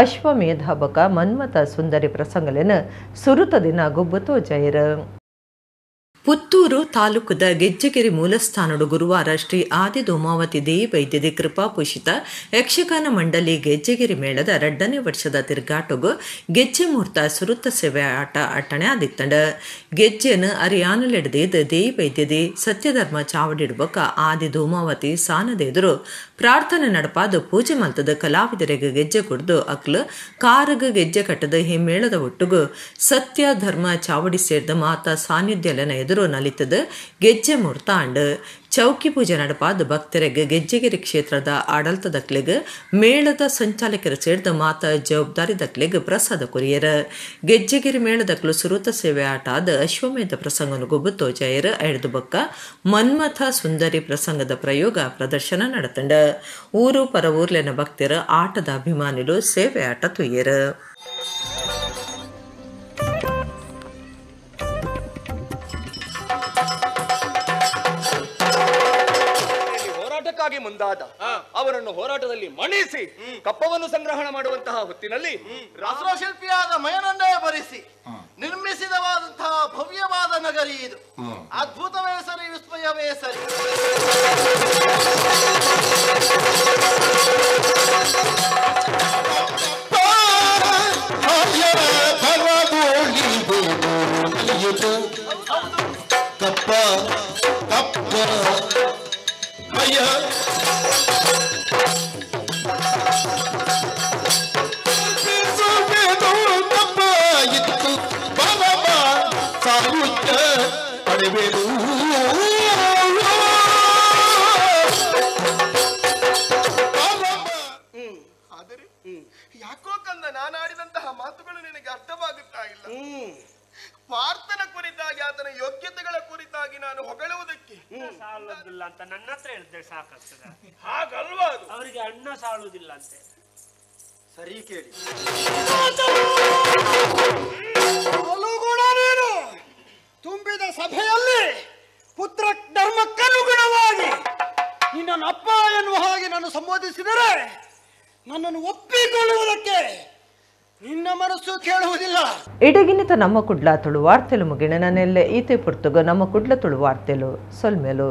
ಅಶ್ವಮೇಧಾಬಕ ಮನ್ಮಥ ಸುಂದರಿ ಪ್ರಸಂಗಲೇನ ಸುರುತ ದಿನ ಗುಬ್ಬು ತೋಜೈರ್. ಪುತ್ತೂರು ತಾಲೂಕುದ ಗೆಜ್ಜೆಗಿರಿ ಮೂಲಸ್ಥಾನಡು ಗುರುವಾರ ಶ್ರೀ ಆದಿ ಧೂಮಾವತಿ ದೇವಿ ವೈದ್ಯದಿ ಕೃಪಾಪೋಷಿತ ಯಕ್ಷಗಾನ ಮಂಡಳಿ ಗೆಜ್ಜೆಗಿರಿ ಮೇಳದ 2ನೇ ವರ್ಷದ ತಿರ್ಗಾಟಗು ಗೆಜ್ಜೆ ಮುಹೂರ್ತ ಸುರುತ್ತ ಸೇವೆ ಆಟ ಅಟ್ಟಣೆ ಆದಿತ್ತಂಡ. ಗೆಜ್ಜೆನ ಅರಿಯಾನಲೆಡದೇದ ದೇವಿ ವೈದ್ಯದಿ ಸತ್ಯಧರ್ಮ ಚಾವಡಿಡ್ಬಕ ಆದಿ ಧೂಮಾವತಿ ಸಾನದೆದುರು ಪ್ರಾರ್ಥನೆ ನಡಪಾದ ಪೂಜೆ ಮಲ್ತದ ಕಲಾವಿದರಿಗೆ ಗೆಜ್ಜೆ ಕುಡ್ದು ಅಕ್ಲು ಕಾರಗ ಗೆಜ್ಜೆ ಕಟ್ಟದ ಹಿಮ್ಮೇಳದ ಒಟ್ಟುಗು ಸತ್ಯ ಧರ್ಮ ಚಾವಡಿ ಸೇರಿದ ಮಾತಾ ಸಾನ್ನಿಧ್ಯಲನ ಎದುರು ನಲಿತದ ಗೆಜ್ಜೆ ಮುಹೂರ್ತ ಅಂಡ್. ಚೌಕಿ ಪೂಜೆ ನಡಪಾದ ಭಕ್ತರಿಗೆ ಗೆಜ್ಜೆಗಿರಿ ಕ್ಷೇತ್ರದ ಆಡಳಿತದಕ್ಲೆಗ್ ಮೇಳದ ಸಂಚಾಲಕರು ಸೇರಿದ ಮಾತಾ ಜವಾಬ್ದಾರಿ ದಕ್ಲೆಗ್ ಪ್ರಸಾದ ಕೊರಿಯರ್. ಗೆಜ್ಜೆಗಿರಿ ಮೇಳದಕ್ಲು ಸುರುತ ಸೇವೆ ಆಟ ಆದ ಅಶ್ವಮೇಧ ಪ್ರಸಂಗನು ಗುಬ್ಬು ತೋಜಾಯರ್. ಐದು ಬಕ್ಕ ಮನ್ಮಥ ಸುಂದರಿ ಪ್ರಸಂಗದ ಪ್ರಯೋಗ ಪ್ರದರ್ಶನ ನಡತಂಡ. ಊರು ಪರ ಊರ್ಲೆನ ಭಕ್ತರ ಆಟದ ಅಭಿಮಾನಿಲು ಸೇವೆ ಆಟ ತುಯ್ಯರ್. ಹೋರಾಟಕ್ಕಾಗಿ ಮುಂದಾದ. ಅವನನ್ನು ಹೋರಾಟದಲ್ಲಿ ಮಣಿಸಿ ಕಪ್ಪವನ್ನು ಸಂಗ್ರಹಣ ಮಾಡುವಂತಹ ಹೊತ್ತಿನಲ್ಲಿ ರಾಷ್ಟ್ರಶಿಲ್ಪಿಯಾದ ಮಯನನ್ನೇ ಭರಿಸಿ ನಿರ್ಮಿಸಿದವಾದಂತಹ ಭವ್ಯವಾದ ನಗರಿ ಇದು. ಅದ್ಭುತವೇ ಸರಿ, ವಿಸ್ಮಯವೇ ಸರಿ. ಕಪ್ಪ ಕಪ್ಪ ಅಯ್ಯ ಕಪ್ಪ ಇತ್ತು ಪರಮ ಸಾರುತ್ತ ಪಡೆವೆನು. ಆದರೆ ಯಾಕೋ ಕಂದ ನಾನಾಡಿದಂತಹ ಮಾತುಗಳು ನಿನಗೆ ಅರ್ಥವಾಗುತ್ತಾ ಇಲ್ಲ. ಪಾರ್ಥನ ಕುರಿತಾಗಿ, ಆತನ ಯೋಗ್ಯತೆಗಳ ಕುರಿತಾಗಿ ನಾನು ಹೊಗಳುವುದಕ್ಕೆ ಸಾಲುದಿಲ್ಲ ಅಂತ ನನ್ನ ಹತ್ರ ಹೇಳಿದ್ರೆ ಸಾಕಾಗ್ತದೆ. ಹಾಗಲ್ವಾ, ಅದು ಅವರಿಗೆ ಅನ್ನ ಸಾಲುವುದಿಲ್ಲ ಅಂತೆ. ಸರಿ ಕೇಳಿ ನೀನು ತುಂಬಿದ ಸಭೆಯಲ್ಲಿ ಪುತ್ರ ಧರ್ಮಕ್ಕನುಗುಣವಾಗಿ ನಿನ್ನನ್ನು ಅಪ್ಪ ಎನ್ನುವ ಹಾಗೆ ನಾನು ಸಂಬೋಧಿಸಿದರೆ ನನ್ನನ್ನು ಒಪ್ಪಿಕೊಳ್ಳುವುದಕ್ಕೆ ನಿನ್ನ ಮನಸ್ಸು ಕೇಳುವುದಿಲ್ಲ. ಇಡಗಿನಿತ ನಮ್ಮ ಕುಡ್ಲ ತುಳು ವಾರ್ತೆಲು ಮುಗಿಣ ನನ್ನೆಲ್ಲೆ ಈತೆ ಪುರ್ತುಗ ನಮ್ಮ ಕುಡ್ಲ ತುಳು ವಾರ್ತೆಲು ಸೊಲ್ಮೆಲು.